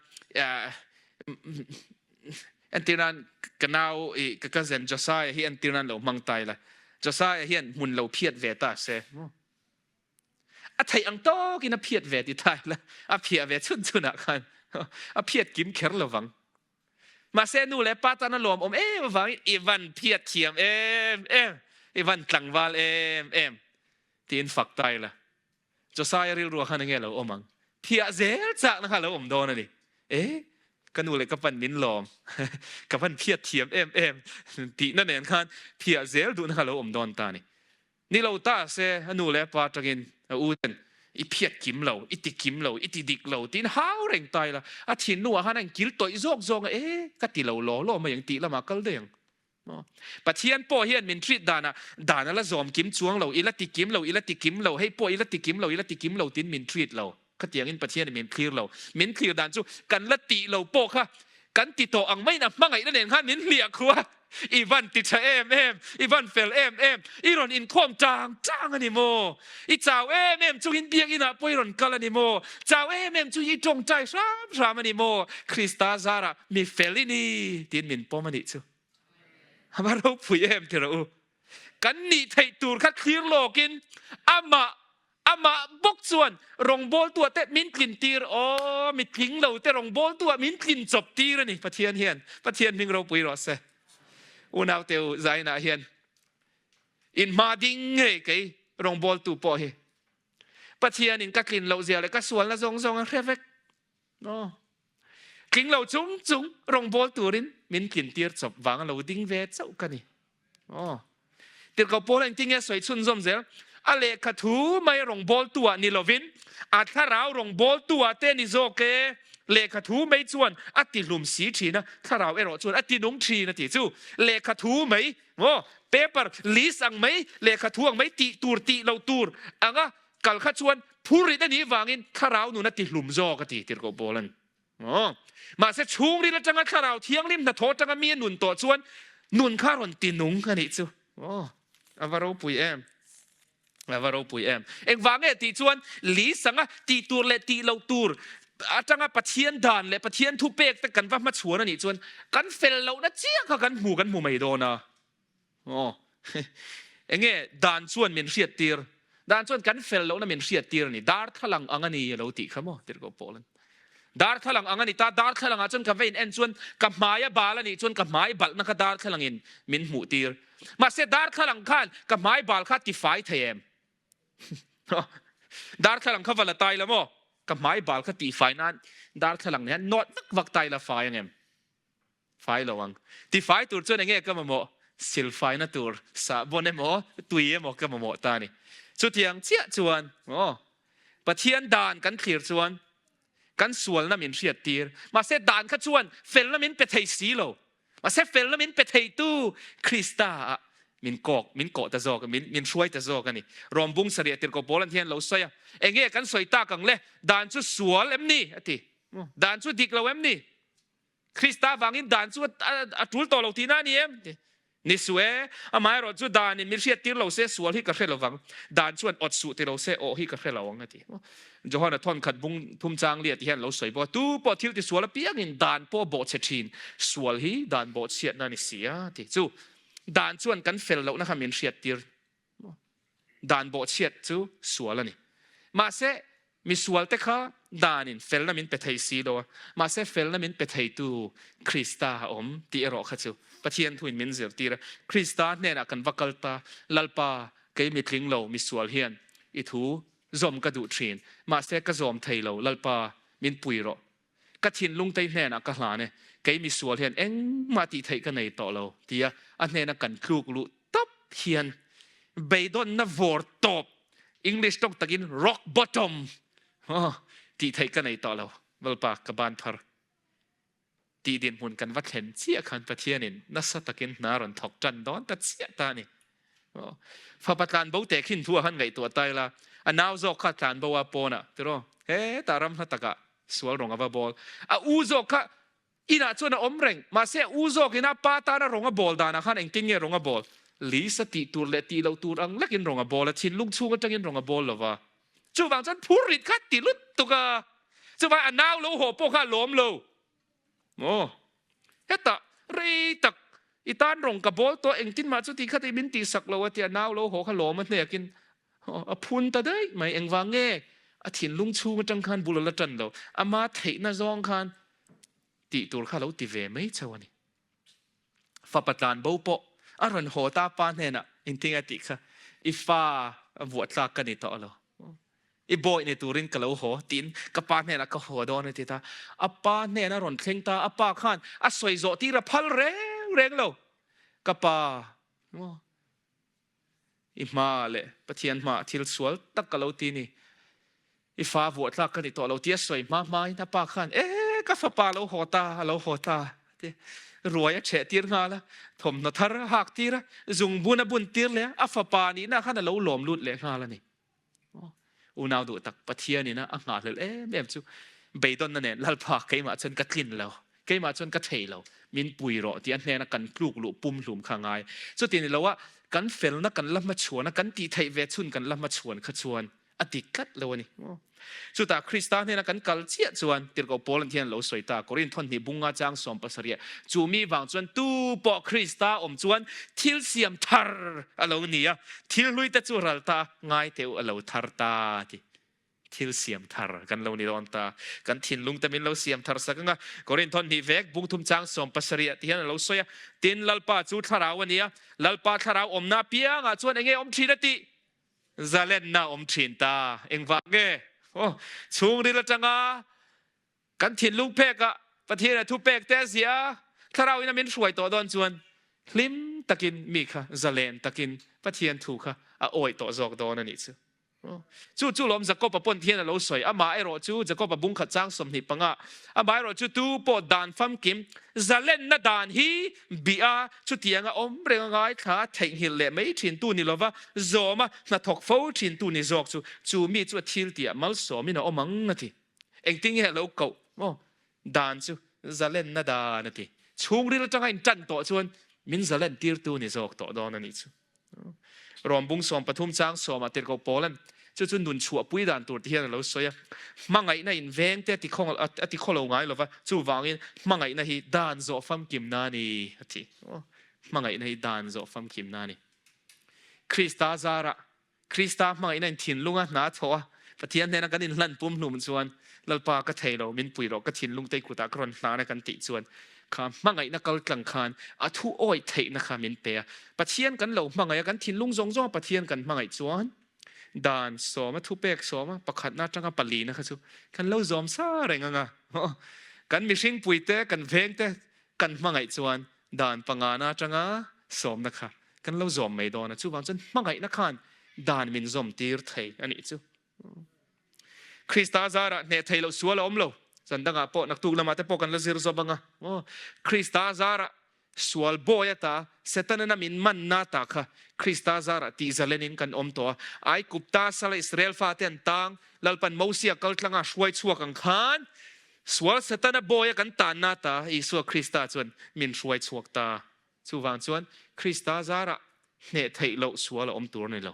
Entir nan ka nau i ka cousin Josiah hi entir nan lo hmang ta ila. Josiah hian hmun lo phiat ve ta se. A theih ang tawkin a phiat ve ti ta ila. A phiah ve chhun chhunah khan a phiat kim kher lovang. Mahse nu leh pa tan a lawm awm em avangin i van phiat thiam em em, i van tlangval em em tiin fak ta ila. Josiah rilruah khan enge lo awm ang? Thiah zel chakna kha lo awm dawn a ni. E, ka nu leh ka pan min lawm, ka van phiat thiam em em tihna nen khan thiah zel duhna kha lo awm dawn ta a ni. Ni lo ta se a nu leh a pa atangin a u ten i phiat kim lo, i ti kim lo, i ti dik lo tiin hau reng ta ila, a thinlungah khan a inkil tawih zawk zawk a, e, ka ti lo law law mai ang tih lamah kal daih ang. Pathian pawh hian min treat danah dan a la zawm kim chuang lo, i la ti kim lo, i la ti kim lo, hei pawh i la ti kim lo, i la ti kim lo tiin min treat lo. Khatiangin Pathianin min thlir lo. Min thlir dan chu kan la tih lo pawh kha kan ti tawh ang maiin a hmangaihna nen khan min hliah khu a. I van ti tha em em, i van fel em em, i rawn inkhawm tang tang a ni maw? I chau em em chungin biakinah pawh i rawn kal a ni maw? Chau em em chu i tawngtai hram hram a ni maw? Krista zarah mi fel i ni tiin min pawm a nih chu. A va ropui em ti rawh u. Kan nih theih tur kha thlir lawkin amah amah bawk chuan rawngbawltuah te min tlin tir aw mi tling lo te rawngbawltuah min tlin chawp tir a ni Pathian hian. Pathian hming ropui rawh se. Unaute u zainah hian in hma ding ngei kei rawngbawltu pawh hi Pathianin ka tlin loh zia leh ka sualna zawng zawng a hre vek. No. Tling lo chung chung rawngbâwl turin min tlin tir chawp vang a lo ding ve chauh ka ni. Aw. Tirhkoh Paul engtin nge sawi chhunzawm zel? A lehkha thu mai rawngbâwltu ah ni lovin a thlarau rawngbâwltu ah te ni zawk e. Lehkha thu mai chuan a ti hlum si thin a, thlarau erawh chuan a ti nung thin a ti. Chu lehkha thu mai, maw, paper list ang mai, lehkha thu ang mai tih tur tih loh tur anga Kal kha chuan phurrit a nih vangin thlarau nun a ti hlum zawk a ti tirhkoh Paul an. Aw. Mahse chhungril atanga thlarau thianghlim hnathawh atanga mi a nun tawh chuan nun kha rawn ti nung a nih chu. Aw. A va ropui em. A va ropui em. Engvang nge tih chuan li sanga tih tur leh tih loh tur atanga Pathian dan leh Pathian thupek te kan va hmachhuan a nih chuan kan fel lohna chiah kha kan hmu kan hmu mai dawn a. Aw. Enge dan chuan min hriat tir? Dan chuan kan fel lohna min hriat tir a ni. Darthlalang ang a ni a lo tih kha maw? Tirhkoh Paul-a'n. Darthlalang ang a ni ta, darthlalang ah chuan ka va in en chuan ka hmai a bal a nih chuan ka hmai balhna kha darthlalang in min hmuh tir. Mahse darthlalang khan ka hmai bal kha tifai thei em? Darthlalang kha va la tai la maw? Ka hmai bal kha tifai nan darthlalang nen nawt vak vak tai la fai ang em? Fai lo ang. Tifai tur chuan enge ka mamawh? Silfaina tur sahbawn emaw, tui emaw ka mamawh ta a ni. Chutiang chiah chuan, aw, Pathian dan kan thlir chuan kan sualna min hriat tir. Mahse dan kha chuan felna min pe thei si lo. Mahse felna min pe theitu Krista ah min kawk, min kawh ta zawk, min min hruai ta zawk a ni. Rawm bung sarih tirhkoh pawl an hian lo sawi a, enge kan sawi tak ang le? Dan chu sual em ni? A ti. Dan chu dik lo em ni? Krista vangin dan chu a tul tawh lo tihna a ni em? Ni suh e, amaherawh chu danin min hriattir lo se sual hi ka hre lovang, dan chuan awt suh ti lo se awh hi ka hre lo ang a ti. Johana thawn khat bung thum chang liah ti hian lo sawi bawk a, tu pawh thil ti sual apiangin dan pawh a bawhchhe thin, sual hi dan bawhchhiatna a ni si a ti. Chu dan chuan kan fel lohna kha min hriattir. Dan bawhchhiat chu sual a ni. Mahse, misualte kha danin felna min pe thei si lo a, mahse felna min pe theitu Krista a awm tih erawh kha chu Pathian thuin min zirtir a. Krista hnenah kan va kal ta, Lalpa, kei mitling lo misual hian i thu zawm ka duh thin, mahse ka zawm thei lo, Lalpa, min pui rawh. Ka thinlung tei hnenah ka hlan e, kei misual hian engmah tih theih ka nei tawh lo, tia a hnena kan tluk luh tawp hian beidawnna vawr tawp, English tawng takin rock bottom, tih theih ka nei tawh lo, Lalpa ka ban phar tih dinhmun kan va thlen chiah khan Pathianin nasa takin hna rawn thawk tan dawn ta chiah ta a ni. Fapa tlanbo teh khin thu a han ngaihtuah ta ila, a nau zawk kha tlanbo a pawnah tiraw hetah ram hla takah sual rawng a va bawl. A u zawk kha inah chuan a awm reng, mahse a u zawkin a pa tana rawng a bawl danah khan engtin nge rawng a bawl? Lisa tih tur leh tih loh tur ang lekin rawng a bawl a, thinlung chhung atangin rawng a bawl lo va. Chuvang chuan phur rit kha ti lutuk a, chuvang a nau lo haw pawh kha a lawm lo. Maw? Hetah rei tak i tan rawng ka bawl tawh engtin mah chuti kha tih min tihsak lo a tia nau lo haw kha lawm a hnekin a phun ta daih mai. Engvang nge a thinlung chhung atang khan bul a la tan lo, ama theihna zawng khan tih tur kha lo ti ve mai chauh a ni. Fapa tlan bo pawh a rawn haw ta pa hnenah engtin a tih kha i fa vuah tlak ka ni tawh lo. I bawi ni turin ka lo haw tiin ka pa hnenah ka haw dawn a ti ta. A pa hnena rawn thleng ta, a pa khan a sawi zawh tir a phal reng reng lo. Ka pa, maw, i hma leh Pathian hmaah thil sual tak ka lo ti ni. I fa vuah tlak ka ni tawh lo tia sawi hma hmain a pa khan, E, ka fapa a lo haw ta, a lo haw ta, a ti. Ruai a chheh tir nghal a, thawmhnaw thar a hak tir a, zungbun a bun tir leh a, a fapa nihna khan a lo lawm lut leh nghal a ni. Unau duh tak Pathian ina a nghahhlelh em em chu beidawnna nen Lalpa keimah chuan ka tlin lo, keimah chuan ka thei lo, min pui rawh tih a hnena kan tluk luh pumhlum kha ngai. Chuti ni loa kan felna kan la hmachhuan a, kan tih theih ve chhun kan la hmachhuan kha chuan a dik tlat lo a ni. Chutah Krista hnena kan kal chiah chuan Tirhkoh Paul an thian a lo sawi ta, Korinth thawnhnih bunga chang 70 chu mi vang chuan tu pawh Krista awm chuan thil siam thar a lo ni a, thil hlui te chu ral ta ngai teh u a lo thar ta ti. Thil siam thar kan lo ni dawn ta. Kan thinlung te min lo siam thar sak anga Korinth thawnhnih vek bung thum chang 70 ti hian a lo sawi a, tin Lalpa chu thlarau a ni a, Lalpa thlarau awmna apiangah chuan enge awm thin a tih? Zalenna awm thin ta. Engvang nge? Aw, chhungril atanga kan thinlung pekah Pathian a thupek te a ziah a, thlarau in a min hruai tawh dawn chuan hlim takin mi kha zalen takin Pathian thu kha a awih tawh zawk dawn a nih chu. Chu chu lawm Jakob-a pawn thian a lo sawi. Amah erawh chu Jakob-a bungkhat chang 25, amah erawh chu tu pawh dan famkim Zalenna dan hi bih a, chutianga awm reng a ngaithla a theihnghilh leh mai thintu ni lova zawm a hnathawk fo thintu ni zawk chu, chu mi chu a thil tihah malsawmin a awm ang a ti. Engtin nge a lo koh maw? Dan chu zalenna dan a ti. Chhungril atanga intan tawh chuan min zalen tirtu ni zawk tawh dawn a nih chu. Rom bung 13 chang sawmah tirhkoh Paula'n chu chu nun chhuahpui dan tur ti hian a lo sawi a. Hmangaihna inveng te a ti khaw lo ngai lova, chuvangin hmangaihna hi dan zawh famkimna a ni a ti. Hmangaihna hi dan zawh famkimna a ni. Krista zarah Krista hmangaihna in thinlunga hna thawh a, Pathian hnena kan inhlan pumhlum chuan, Lalpa ka thei lo, min pui rawh, ka thinlung te kutah ka rawn hlan a kan tih chuan, kha hmangaihna kal tlang khan a thu awih theihna kha min pe a. Pathian kan lo hmangaih a, kan thinlung zawng zawng a Pathian kan hmangaih chuan, dan sawma thupek sawma pakhatna atanga palina kha chu kan lo zawm sa reng ang a. Kan mihring puite, kan vengte kan hmangaih chuan dan pangana atanga sawmna kha kan lo zawm mai dawn a, chuvang chuan hmangaihna khan dan min zawm tir thei a nih chu. Krista zarah hneh thei loh sual a awm lo. Zan dangah pawh naktuk lamah te pawh kan la zir zawm ang a. Krista zarah sual bawi ata Setana min manna ta kha Krista zarah tih zalenin kan awm tawh a. Aikupta sala Israel fate an tang, Lalpan Mosia kaltlanga hruai chhuak ang khan Sual Setana bawia kan tanna ta Isua Krista chuan min hruai chhuak ta. Chuvang chuan Krista zarah hneh theih loh sual a awm tur a ni lo.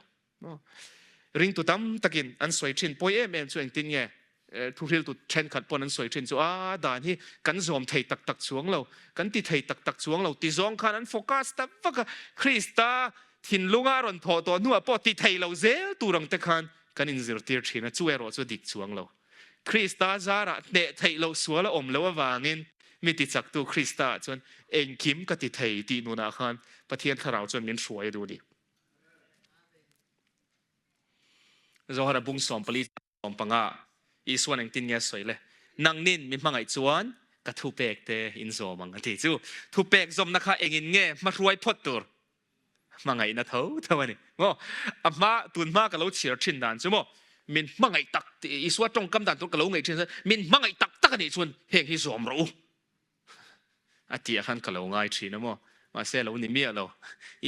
Ringtu tam takin an sawi thin pawi em em chu engtin nge thuhriltu thenkhat pawn an sawi thin chu a dan hi kan zawm thei tak tak chuang lo, kan ti thei tak tak chuang lo ti zawng khan an focus ta vak a, Krista thinlunga a rawn thawh tawh hnuah pawh ti thei lo zel tur ang te khan kan inzirtir thin a, chu erawh chu dik chuang lo. Krista zarah hneh theih loh sual a awm loh avangin mi tichaktu Krista ah chuan engkim ka ti thei tih nunah khan Pathian thlarau chuan min hruai a duh a ni. Zohara bung 14 panga Isuan engtin nge a sawi le? Nangnin mi hmangaih chuan ka thupek te in zawm ang a ti. Chu thupek zawmna kha engin nge hmahruai phawt tur? Hmangaihna tho tho a ni. Maw? A hma, tun hma ka lo chhiar thin dan chu maw, min hmangaih tak tih Isua tawngkam dan tur ka lo ngaih thin chuan min hmangaih tak tak a nih chuan heng hi zawm rawh u a tih ah khan ka lo ngai thin a maw. Mahse a lo ni miah lo.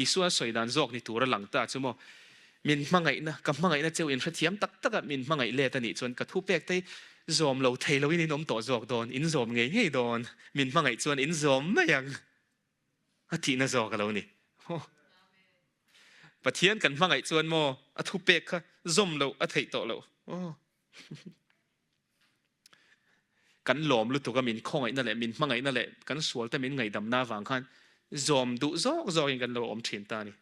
Isua sawi dan zawk ni tur a lang ta chu maw, min hmangaihna, ka hmangaihna cheu in hrethiam tak tak a, min hmangaih let a nih chuan ka thupek te hi zawm lo thei loin in awm tawh zawk dawn, in zawm ngei ngei dawn, min hmangaih chuan in zawm mai ang. A thihna zawk a lo ni. Pathian kan hmangaih chuan maw a thupek kha zawm loh a theih tawh loh. Kan lawm lutuk a min khawngaihna leh min hmangaihna leh kan sualte min ngaihdamna avang khan zawm duh zawk zawkin kan lo awm thin ta a ni.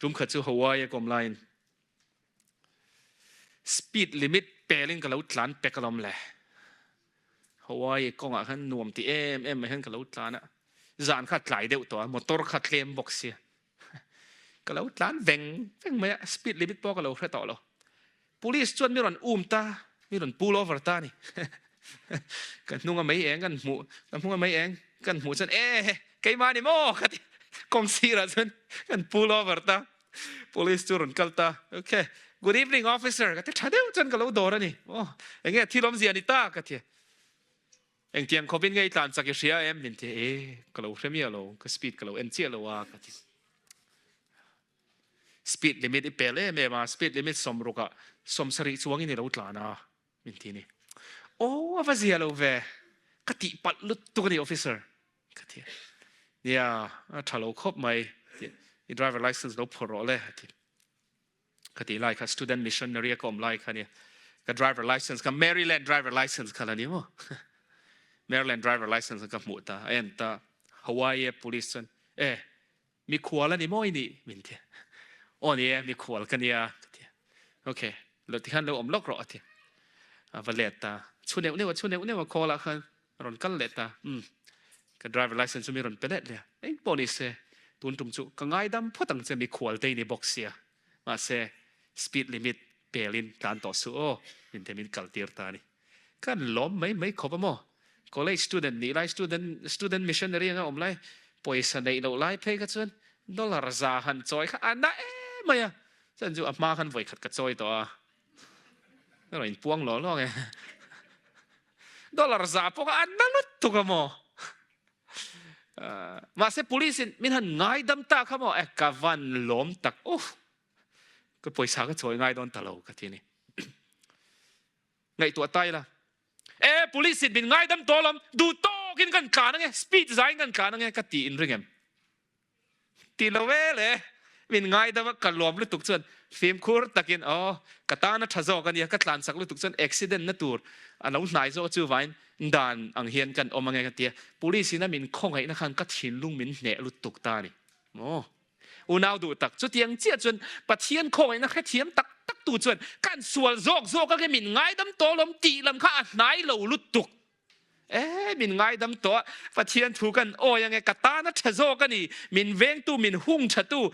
Tumkhat chu Hawaii a kawm laiin Speed limit pelin ka lo tlan pek alawm le. Hawaii kawngah khan nuam ti em em mai hian ka lo tlan a. Zan kha tlai deuh tawh a, motor kha tlem bawk sia. Ka lo tlan veng veng mai a, speed limit pawh ka lo hre tawh lo. Police chuan mi rawn um ta, mi rawn pull over ta a ni. Ka hnunga mei eng kan hmuh, ka hnunga mei eng kan hmuh chuan e keimah ni maw ka ti. Kawng sirah chuan kan pull over ta. Police chu rawn kal ta, ok, good evening officer ka ti tha deuh chuan ka lo dawr a ni. Aw, enge thil awmzia ni ta ka ti. Engtiang khawpin nge i tlan chak i hria em? Min ti, e ka lo hre miah lo, ka speed ka lo en chiah lo a ka ti. Speed limit i pel em em a, speed limit sawmrukah 70 chuangin i lo tlan a min ti ni. Aw, a va zia lo ve, ka tihpalh lutuk a ni officer. Ka ti a, Nia, a tha lo khawp mai, i driver license lo phawrh rawh le, a ti. Ka tih lai kha student missionary a ka awm lai kha nia, ka driver license kha Maryland driver license kha la ni maw? Maryland driver license ka hmuh ta, a en ta, Hawaii police chuan, e, mikhual a ni maw i nih? Min ti. Aw ni e, mikhual ka nia, ka ti. Ok, lo tikhan lo awm lawk rawh, a ti. A va let ta, chhu neuh neuh a, chhu neuh neuh a call ah khan A rawn kal leh ta. Umm, ka driver license chu mi rawn pe let leh a. Eng pawh ni se, tun tum chu ka ngaidam phawt ang che mikhual te i ni bawk sia. Mahse, speed limit pelin tlan tawh suh aw, min te min kal tir ta a ni. Kan lawm mai mai khawp a maw? College student nih lai, student student missionary anga awm lai, pawisa neih loh lai phei kha chuan dollar za han chawi kha a na em mai a. Chuan chu a hma khan vawikhat ka chawi tawh a. Ka rawn inpuang lawng lawng e. Dollar za pawh kha a na lutuk a maw. Mahse police in min han ngaidam ta kha maw, e ka van lawm tak uff. Ka pawisa ka chawi ngai dawn ta lo ka ti ni. Ngaihtuah ta ila. E police in min ngaidam tawh lawm, duh tawkin kan tlan ange, speed zain kan tlan ange ka ti in ring em. Ti lo ve le, min ngaidam a, ka lawm lutuk chuan fimkhur takin aw ka tan a tha zawk a nia, ka tlan chak lutuk chuan accident na tur a lo hnai zawk chu vain dan ang hian kan awm ange ka ti a, police in a min khawngaihna khan ka thinlung min hneh lutuk ta a ni maw. Unau duh tak, chutiang chiah chuan Pathian khawngaihna hrethiam tak tak tu chuan kan sual zawk zawk ange min ngaidam tawh lawm tih lam kha a hnai lo lutuk. E, min ngaidam tawh a, Pathian thu kan awi ange, ka tan a tha zawk a ni, min vengtu, min hung thatu,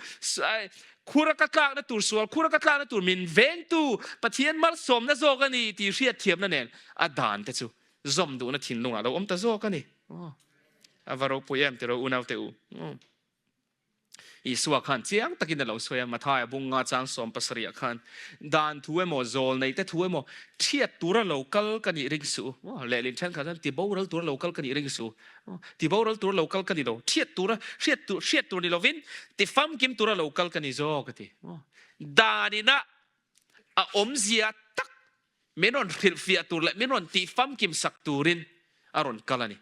khura ka tlakna tur, sual khura ka tlakna tur min vengtu, Pathian malsawmna zawk a ni tih hriatthiamna nen a dan te chu zawm duhna thinlungah lo awm ta zawk a ni. A va ropui em tiraw unaute u. Isua khan chiang takin a lo sawi a, Mathaia bunga chang 70 ah khan, Dan thu emaw, zawl nei te thu emaw, thiat tura lo kal ka nih ring suh u. Lehlin thenkhat chuan tiboral tura lo kal ka nih ring suh u. Tiboral tura lo kal ka ni lo, thiat tura, hriat tur, hriat tur ni lovin, tifamkim tura lo kal ka ni zawk a ti. Danina a awmzia tak min rawn hrilhfiah tur leh min rawn tihfamkim sak turin a rawn kal a ni.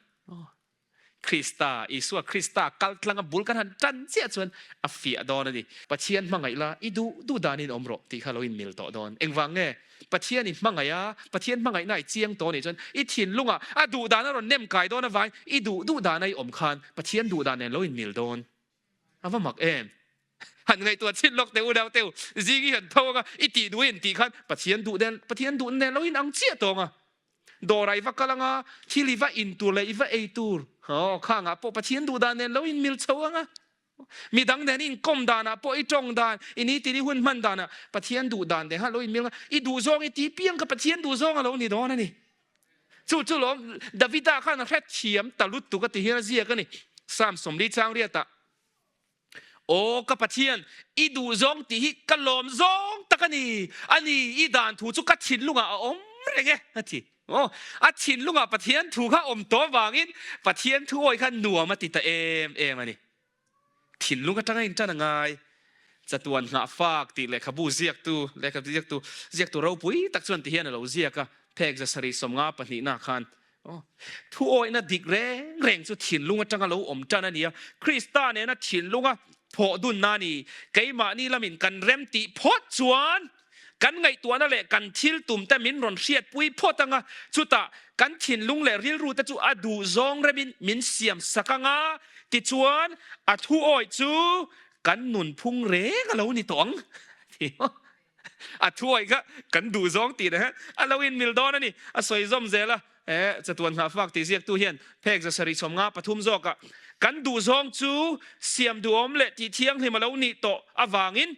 Krista, Isua Krista kal tlanga bul kan han tan chiah chuan a fiah dawn a ni. Pathian hmangaih la, i duh duh danin awm rawh tih kha lo inmil tawh dawn. Engvang nge? Pathian i hmangaih a, Pathian hmangaihna i chiang tawh anih chuan i thinlungah a duh dan a rawn nem kai dawn avangin i duh duh dana i awm khan Pathian duh dan nen lo inmil dawn. A va mak em? Han ngaihtuah chhin lawk teh unau teu, zing i han tho anga i tih duh in tih khan Pathian duh nen Pathian duh nen lo inang chiah tawng a. Dawrah i va kal anga thil i va in tur leh i va ei tur aw khangah pawh Pathian duh dan nen lo inmil chho anga midang nen i inkawm danah pawh i tawng dan i nitin i hun hman danah Pathian duh dan nen khan lo inmil anga i duh zawng i ti piang kha Pathian duh zawng a lo ni dawn a ni. Chu chu lawm Davida khan a hrethiam ta lutuk a ti hian a ziak a ni. Psalm 40 chang riatah Aw ka Pathian, i duh zawng tih hi ka lawm zawng tak a ni, a ni, i dan thu chu ka thinlungah a awm reng e, a ti. Aw, a thinlungah Pathian thu kha awm tawh avangin Pathian thu awi kha nuam a ti ta em em a ni. Thinlung atanga intan a ngai. Chatuan nghahfak tih lehkhabu ziaktu, lehkhabu ziaktu, ziaktu ropui tak chuan ti hian a lo ziak a, phek zasarih 50 pahnihna khan Thuawihna dik reng reng chu thinlung atanga lo awm tan a ni a, Krista nena thinlunga thawh dunna a ni. Keimahni lamin kan rem tih phawt chuan kan ngaihtuahna leh kan thil tumte min rawn hriatpui phawt anga, chutah kan thinlung leh rilrute chu a duhzawng remin min siam sak anga, tichuan a thuawih chu kan nunphung reng a lo ni tawh ang. A thuawih kha kan duh zawng tih reng a lo inmil dawn a ni. A sawi zawm zel a, e, chatuan nghahfak tih ziaktu hian phek 753 zawkah kan duh zawng chu siam duhawm leh tih thianghlim a lo nih tawh avangin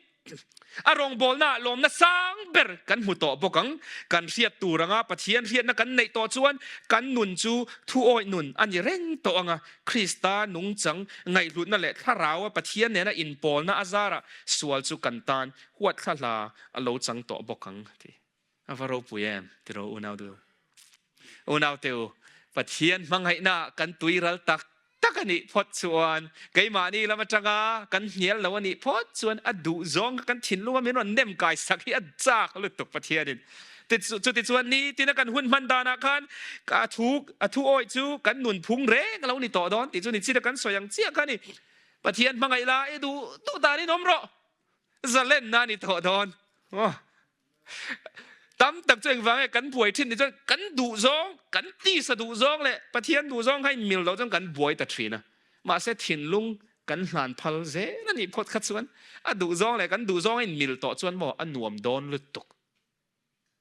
a rawngbawlnaah lawmna sang ber kan hmu tawh bawk ang. Kan hriat tur anga Pathian hriatna kan neih tawh chuan kan nun chu thuawih nun a ni reng tawh ang a, Krista nungchang ngaihhlutna leh thlaraua Pathian nena inpawlna a zarah sual chu kan tan Huat thla hla a lo chang tawh bawk ang ti. A va ropui em tiraw unau du. Unau te u, Pathian hmangaihna ah kan tui ral tak tak a nih phawt chuan, keimahni lam atanga kan hnial lo a nih phawt chuan a duh zawng kha kan thinlung a min rawn nem kai sak hi a chak lutuk Pathianin. Chuti chuan nitin a kan hun hman danah khan a thu a thu awih chu kan nunphung reng a lo ni tawh dawn tih chu nichina kan sawi ang chiah kha a ni. Pathian hmangaih la i duh duh danin awm rawh. Zalenna a ni tawh dawn. Tam tak chu engvang nge kan buai thin ni chuan kan duh zawng, kan tisa duh zawng leh Pathian duh zawng kha inmil loh chuan kan buai ta thin a. Mahse thinlung kan hlan phal zel a nih phawt kha chuan a duh zawng leh kan duh zawng a inmil tawh chuan maw a nuam dawn lutuk.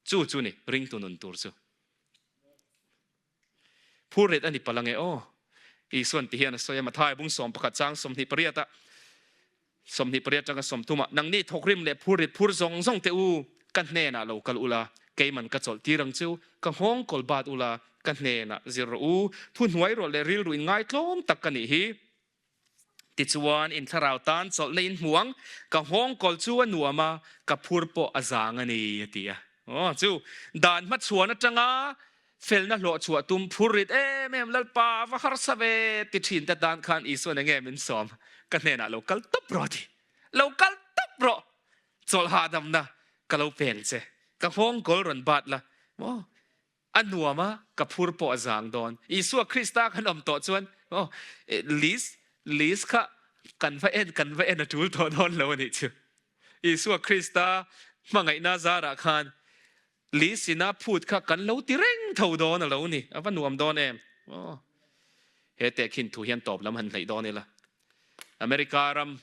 Chu chu ni ringtu nun tur chu. Phurrit a ni palh ange aw. Isuan ti hian a sawi a, Mathai bung 11 chang 28 ah, 28 atanga 30 ah, Nangni thawkrim leh phurrit phur zawng zawng te u, ka hnenah lo kal ula, keiman ka chawlh tir ang chu, ka nghawng kawl bat ula, ka hnenah zir rawh u, thuhnuai rawh leh rilru in ngaitlawm tak ka nih hi. Tichuan, in thlarau tan chawlhna in hmu ang, ka nghawng kawl chu a nuam a, ka phur pawh a zang a ni, a ti a. Aw, chu dan hmachhuan atanga felna hlawh chhuah tum phur rit em em, Lalpa, va harsa ve, ti thin te tan khan Isuan enge min sawm, ka hnenah lo kal tawp rawh, a ti. Lo kal tawp rawh, chawlh hahdamna ka lo peng che, ka nghawng kawl rawn bat la, maw? A nuam a, ka phur pawh a zang dawn. Isua Krista kan awm tawh chuan aw list list kha kan va en kan va en a tul tawh dawn lo a nih chu. Isua Krista hmangaihna zarah khan list ina phut kha kan lo ti reng tho dawn a lo ni. A va nuam dawn em. Aw he tehkhin thu hian tawp lam han hleih dawn ila. America ram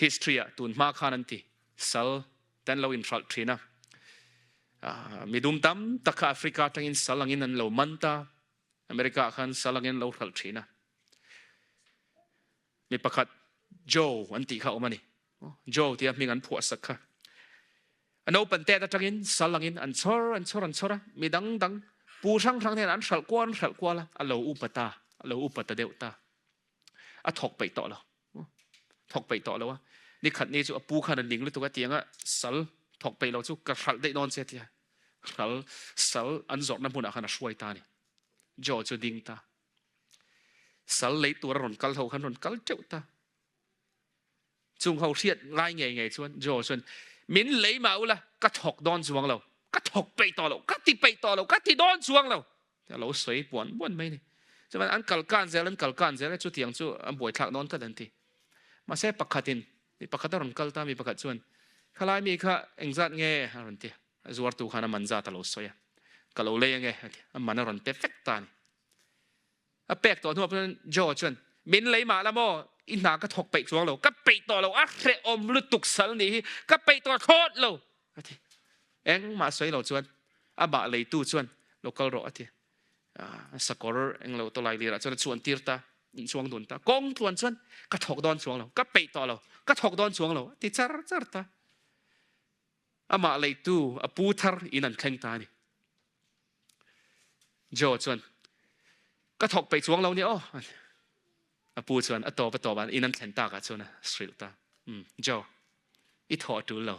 History ah tun hma khan an ti sal te an lo inhralh thin a, midum tam tak kha Africa atangin sal angin an lo man ta, America ah khan sal angin an lo hralh thin a. Mi pakhat Joe an tih kha a awm a ni. Joe tia hming an phuah sak kha. A naupan tet atangin sal angin an chhawr an chhawr an chhawr a, mi dang dang pu hrang hrang hian an hralh kual an hralh kual a, a lo upa ta, a lo upa ta deuh ta. A thawk peih tawh lo. Thawk peih tawh lo a. Ni khat ni chu a pu khan a ning lutuk a tiang a, sal thawk peih lo chu ka hralh daih dawn che a ti a. Hral sal an zawrhna hmunah khan a hruai ta a ni. Joe chu ding ta. Sal lei tur a rawn kal ho khan rawn kal teuh ta. Chung ho hriat ngai ngei ngei chuan Joe chuan min lei mah ula ka thawk dawn chuang lo. Ka thawk peih tawh lo, ka ti peih tawh lo, ka ti dawn chuang lo. A lo sawi puan puan mai a ni. Chuan an kal kan zel an kal kan zel a chutiang chu a buaithlak dawn tlat an ti. Mahse pakhatin mi pakhat a rawn kal ta mi pakhat chuan khalai mi kha engzat nge a rawn ti a zuartu khan a man zat a lo sawi a ka lo lei ange a ti a man a rawn pe vek ta a ni. A pek tawh hnuah pawh Joe chuan min lei mah la maw i hna ka thawk peih chuang lo ka peih tawh lo a hrehawm lutuk sal nih hi ka peih tawh thlawt lo a ti. Engmah sawi lo chuan amah leitu chuan lo kal rawh a ti. Sakawr englo tawlai lirah chuan a chuan tir ta inchuang dun ta kawng tluan chuan ka thawk dawn chuang lo ka peih tawh lo ka thawk dawn chuang lo a ti char char ta. Amah leitu a pu thar in an thleng ta a ni. Joe chuan ka thawk peih chuang lo ni aw. A pu chuan a tawp a tawp ah in an thlen takah chuan a hrilh ta. Um, Joe, i thawh a tul lo.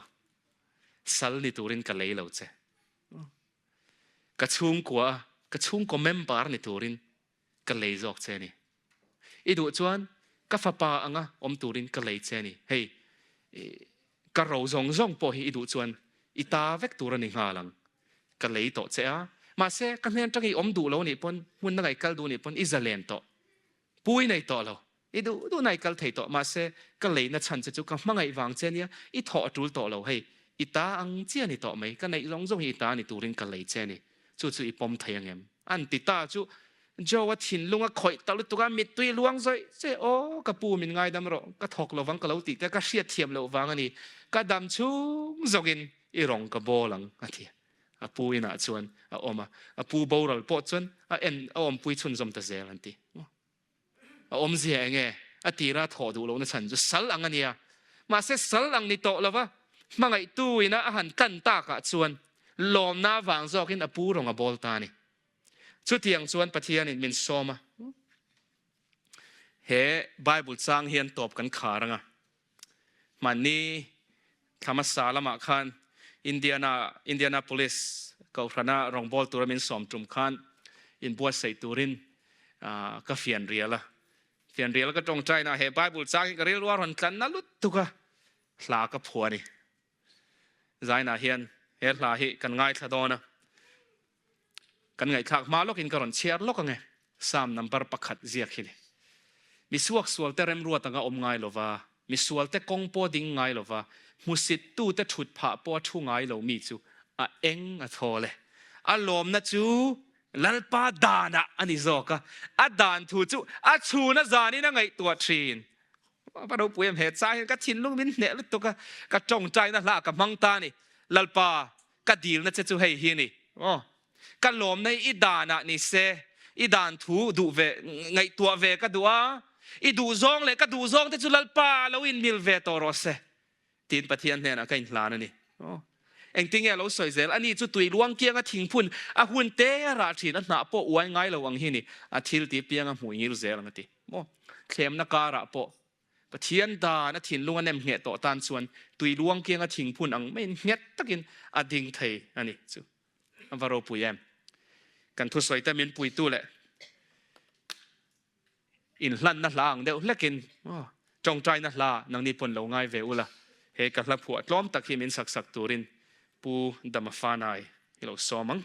Sal ni turin ka lei lo che. Ka chhungkua ka chhungkaw member ni turin ka lei zawk che a ni. I duh chuan ka fapa anga awm turin ka lei che a ni. Hei, ka ro zawng zawng pawh hi i duh chuan i ta vek tur a ni nghal ang. Ka lei tawh che a, mahse ka hnen atanga i awm duh lo nih pawn, hmun danga i kal duh nih pawn i zalen tawh. Pu i nei tawh lo. I duh duhna i kal thei tawh, mahse ka leina chhan che chu ka hmangaih vang che nia, i thawh a tul tawh lo, hei i ta ang chiah a ni tawh mai, ka neih zawng zawng hi i ta ni turin ka lei che a ni, chu chu i pawm thei ang em? An ti ta chu Joe-a thinlung a khawih ta lutuk a, mittui luang zawih che, aw ka pu min ngaidam rawh, ka thawk lo vang ka lo tih te ka hriat thiam loh vang a ni, ka dam chhung zawngin i rawng ka bawl ang a ti. A pu inah chuan a awm a, a pu boral pawh chuan a en a awmpui chhunzawm ta zel an ti. A awmzia eng nge? A tira thawh duh lohna chhan chu sal ang a nia. Mahse sal ang ni tawh lova hmangaihtu ina a han tlan takah chuan lawmna avang zawkin a pu rawng a bawl ta a ni. Chutiang chuan Pathianin min sawm a. He Bible chang hian tawp kan khar anga. Hmanni thla hmasa lamah khan Indiana Indianapolis kohhrana rawngbâwl tura min sawm tum khan inbuatsaih turin ka fianrial a. Fianrial ka tawngtaina he Bible chang hi ka rilru a rawn tlanna lutuk a, hla ka phuah a ni. Zainah hian he hla hi kan ngaithla dawn a. Kan ngaihthlak hma lawkin ka rawn chhiar lawk ange, Psalm number pakhat ziak hi ni. Misuaksualte remruat anga awm ngai lova, misualte kawng pawh ding ngai lova, hmusittute thut phah pawh a thu ngai lo mi chu a eng a thawl e. A lawmna chu Lalpa danah a ni zawk a, a dan thu chu a chhun a zanin a ngaihtuah thin. Va ropui em he chang hian ka thinlung min hneh lutuk a, ka tawngtaina hla ka hmang ta a ni. Lalpa, Ka dilna che chu hei hi a ni. Aw, ka lawmna hi i danah ni se, i dan thu duh ve, ngaihtuah ve ka duh a, i duhzawng leh ka duhzawng te chu Lalpa lo inmil ve tawh rawh se, tiin Pathian hnenah ka inhlan a ni. Aw, engtin nge a lo sawi zel? Ani chu tui luang kianga thingphun a hun te a rah thin, a hnah pawh uai ngai lo ang hi a ni, a thil ti pianga hmuh ngil zel ang a ti. Maw, thlemna karah pawh Pathian dan a thinlung a nem ngheh tawh tan chuan tui luang kianga thingphun ang maiin nghet takin a ding thei a ni chu a va ropui em. Kan thusawi te min puitu leh inhlanna hla ang deuh hlekin tawngtaina hla nangni pawn lo ngai ve ula he ka hla phuah tlawm tak hi min sak sak turin Pu Dama Fanai i lo sawm ang.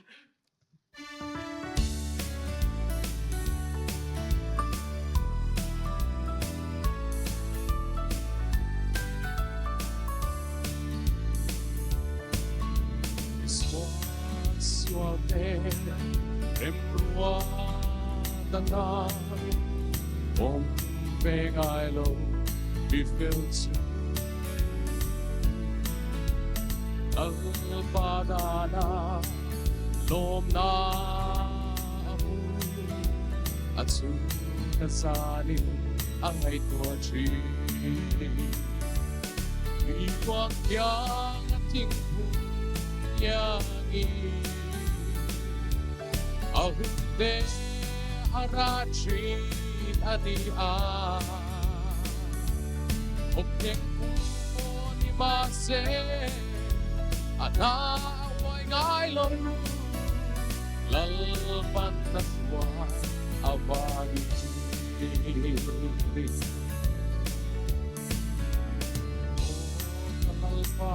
Lawmna a hmu a chhun a zanin a ngaihtuah thin. Mi kuang thiang a thingphun iangin a hun te a ra thin a ni a. Awphleng pu pawh ni mahse a hna a uai ngai lo. Lalpan a hruai avangin. Aw ka Lalpa,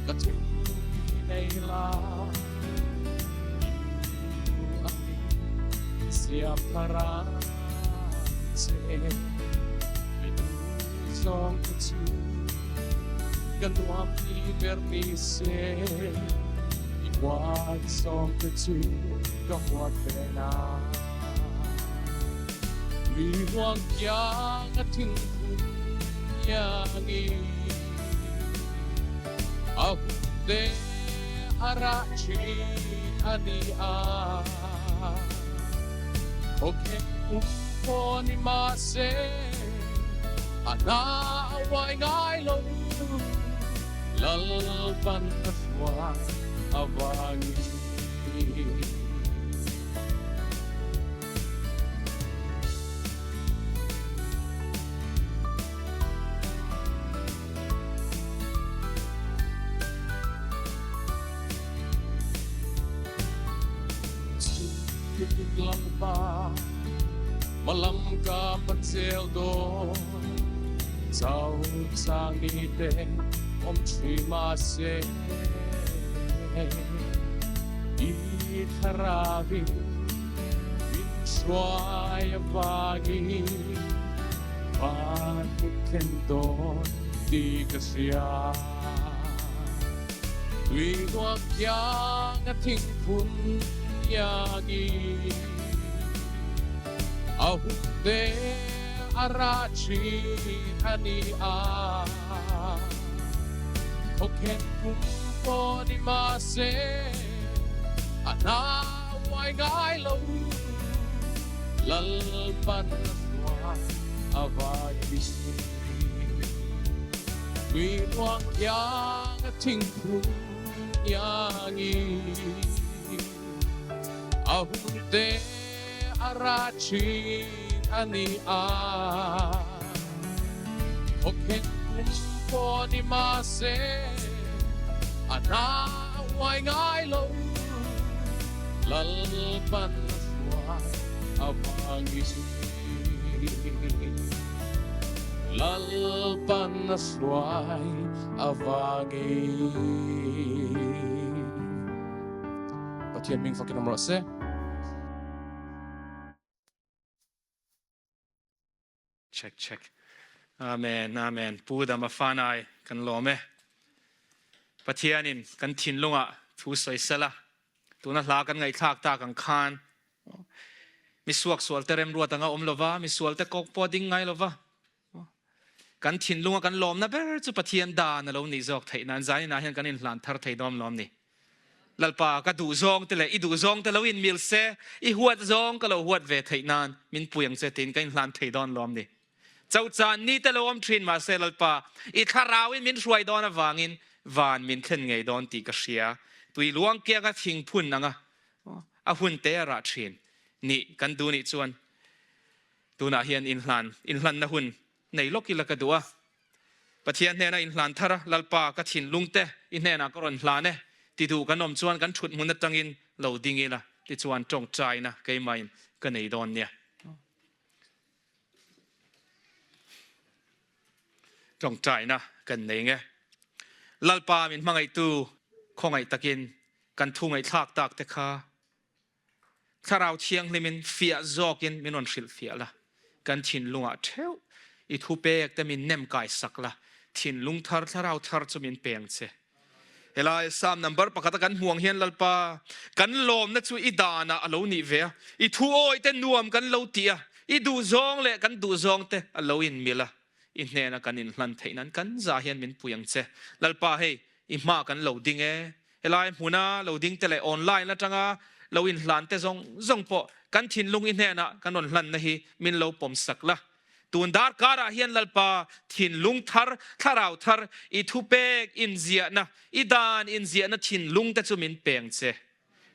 ka thu hi nei la, i thu angin siam. siam thar ang che. Mi duh zawng te chu ka nuam ti ber ni se, i huat zawng te chu ka huat ve na. Lui ruang kiang a thingphun iangin a hun te a rah thin a ni a. Khawkhen um pawh ni mahse a hna a uai ngai lo. Lalpan a hruai avangin. Lalpa malam ka pazel dawn chau chang ni te awm thin mahse i thlarauin min hruai avangin van hmu thlen dawn tih ka hria. Tui ruak kiang a thingphun iangin a hun te a rah thin a ni a. Khawkhen kum pawh ni mahse a hna uai ngai lo. Lalpan a hruai a vai bik. Tui ruang kiang a thingphun iangin a hun te a rah thin a ni a. Khawkhen kum pawh ni mahse a hna a uai ngai lo. Lalpan a hruai avangin Lalpan a hruai avangin. Pathian hming fakin awm rawh se. Check check. Amen Amen Pu Dama Fanai kan lawm e. Pathianin kan thinlungah thu sawi sela tuna hla kan ngaihthlak tak ang khan mi suaksual te remruat anga awm lova mi sual te kawk pawh ding ngai lova kan thinlunga kan lawmna ber chu Pathian dan a lo nih zawk theih nan zaninah hian kan inhlan thar thei dawm lawm ni. Lalpa, ka duh zawng te leh i duh zawng te lo inmil se, i huat zawng ka lo huat ve theih nan min pui ang che tiin ka inhlan thei dawn lawm ni. Cho chan ni te lo awm thin mahse Lalpa, i thlarauin min hruai dawn avangin van min thlen ngei dawn tih ka hria. Tui luang kianga thing phun anga a hun te a rah thin nih kan duh nih chuan tunah hian inhlan inhlanna hun nei lawk ila ka duh a. Pathian hnena inhlan thar a, Lalpa, ka thinlung te i hnenah ka rawn hlan e, ti duh kan awm chuan kan thut hmun atangin lo ding ila, tichuan tawngtaina keimahin ka nei dawn nia. Tawngtaina kan nei nge. Lalpa min hmangaihtu khawngaih takin kan thu ngaihthlak tak te kha Thlarau Thianghlimin fiah zawkin min rawn hrilhfiah la, kan thinlungah theuh i thupek te min nem kai sak la, thinlung thar thlarau thar chu min peng che. Helai Psalm number pakhata kan hmuh ang hian Lalpa, kan lawmna chu i danah a lo nih ve a, i thu awi te nuam kan lo tih a, i duhzawng leh kan duhzawng te a lo inmil a, i hnena kan inhlan theih nan kan zah hian min pui ang che. Lalpa hei, i hma kan lo ding e, Helai hmuna lo ding te leh online atanga lo inhlan te zawng zawng pawh kan thinlung i hnenah kan rawn hlanna hi min lo pawm sak la. Tun darkarah hian Lalpa thinlung thar, thlarau thar, i thupek inziahna, i dan inziahna thinlung te chu min peng che.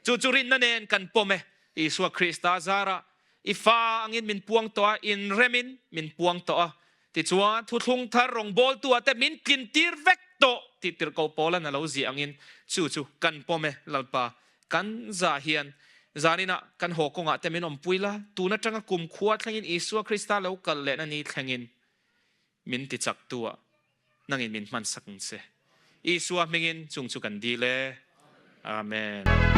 Chu chu rinna nen kan pawm e. Isua Krista zarah i fa angin min puang tawh a, inremin min puang tawh a. Tichuan, thuthlung thar rawngbawltu ah te min tlintir vek tawh tih tirhkoh Paula'n a lo ziah angin chu chu kan pawm e, Lalpa, kan zah hian zaninah kan haw kawngah te min awmpui la, tun atanga kumkhua thlengin Isua Krista lo kal lehna ni thlengin min tichaktu ah nangin min hmansak ang che. Isua hmingin chung chu kan dil e. Amen.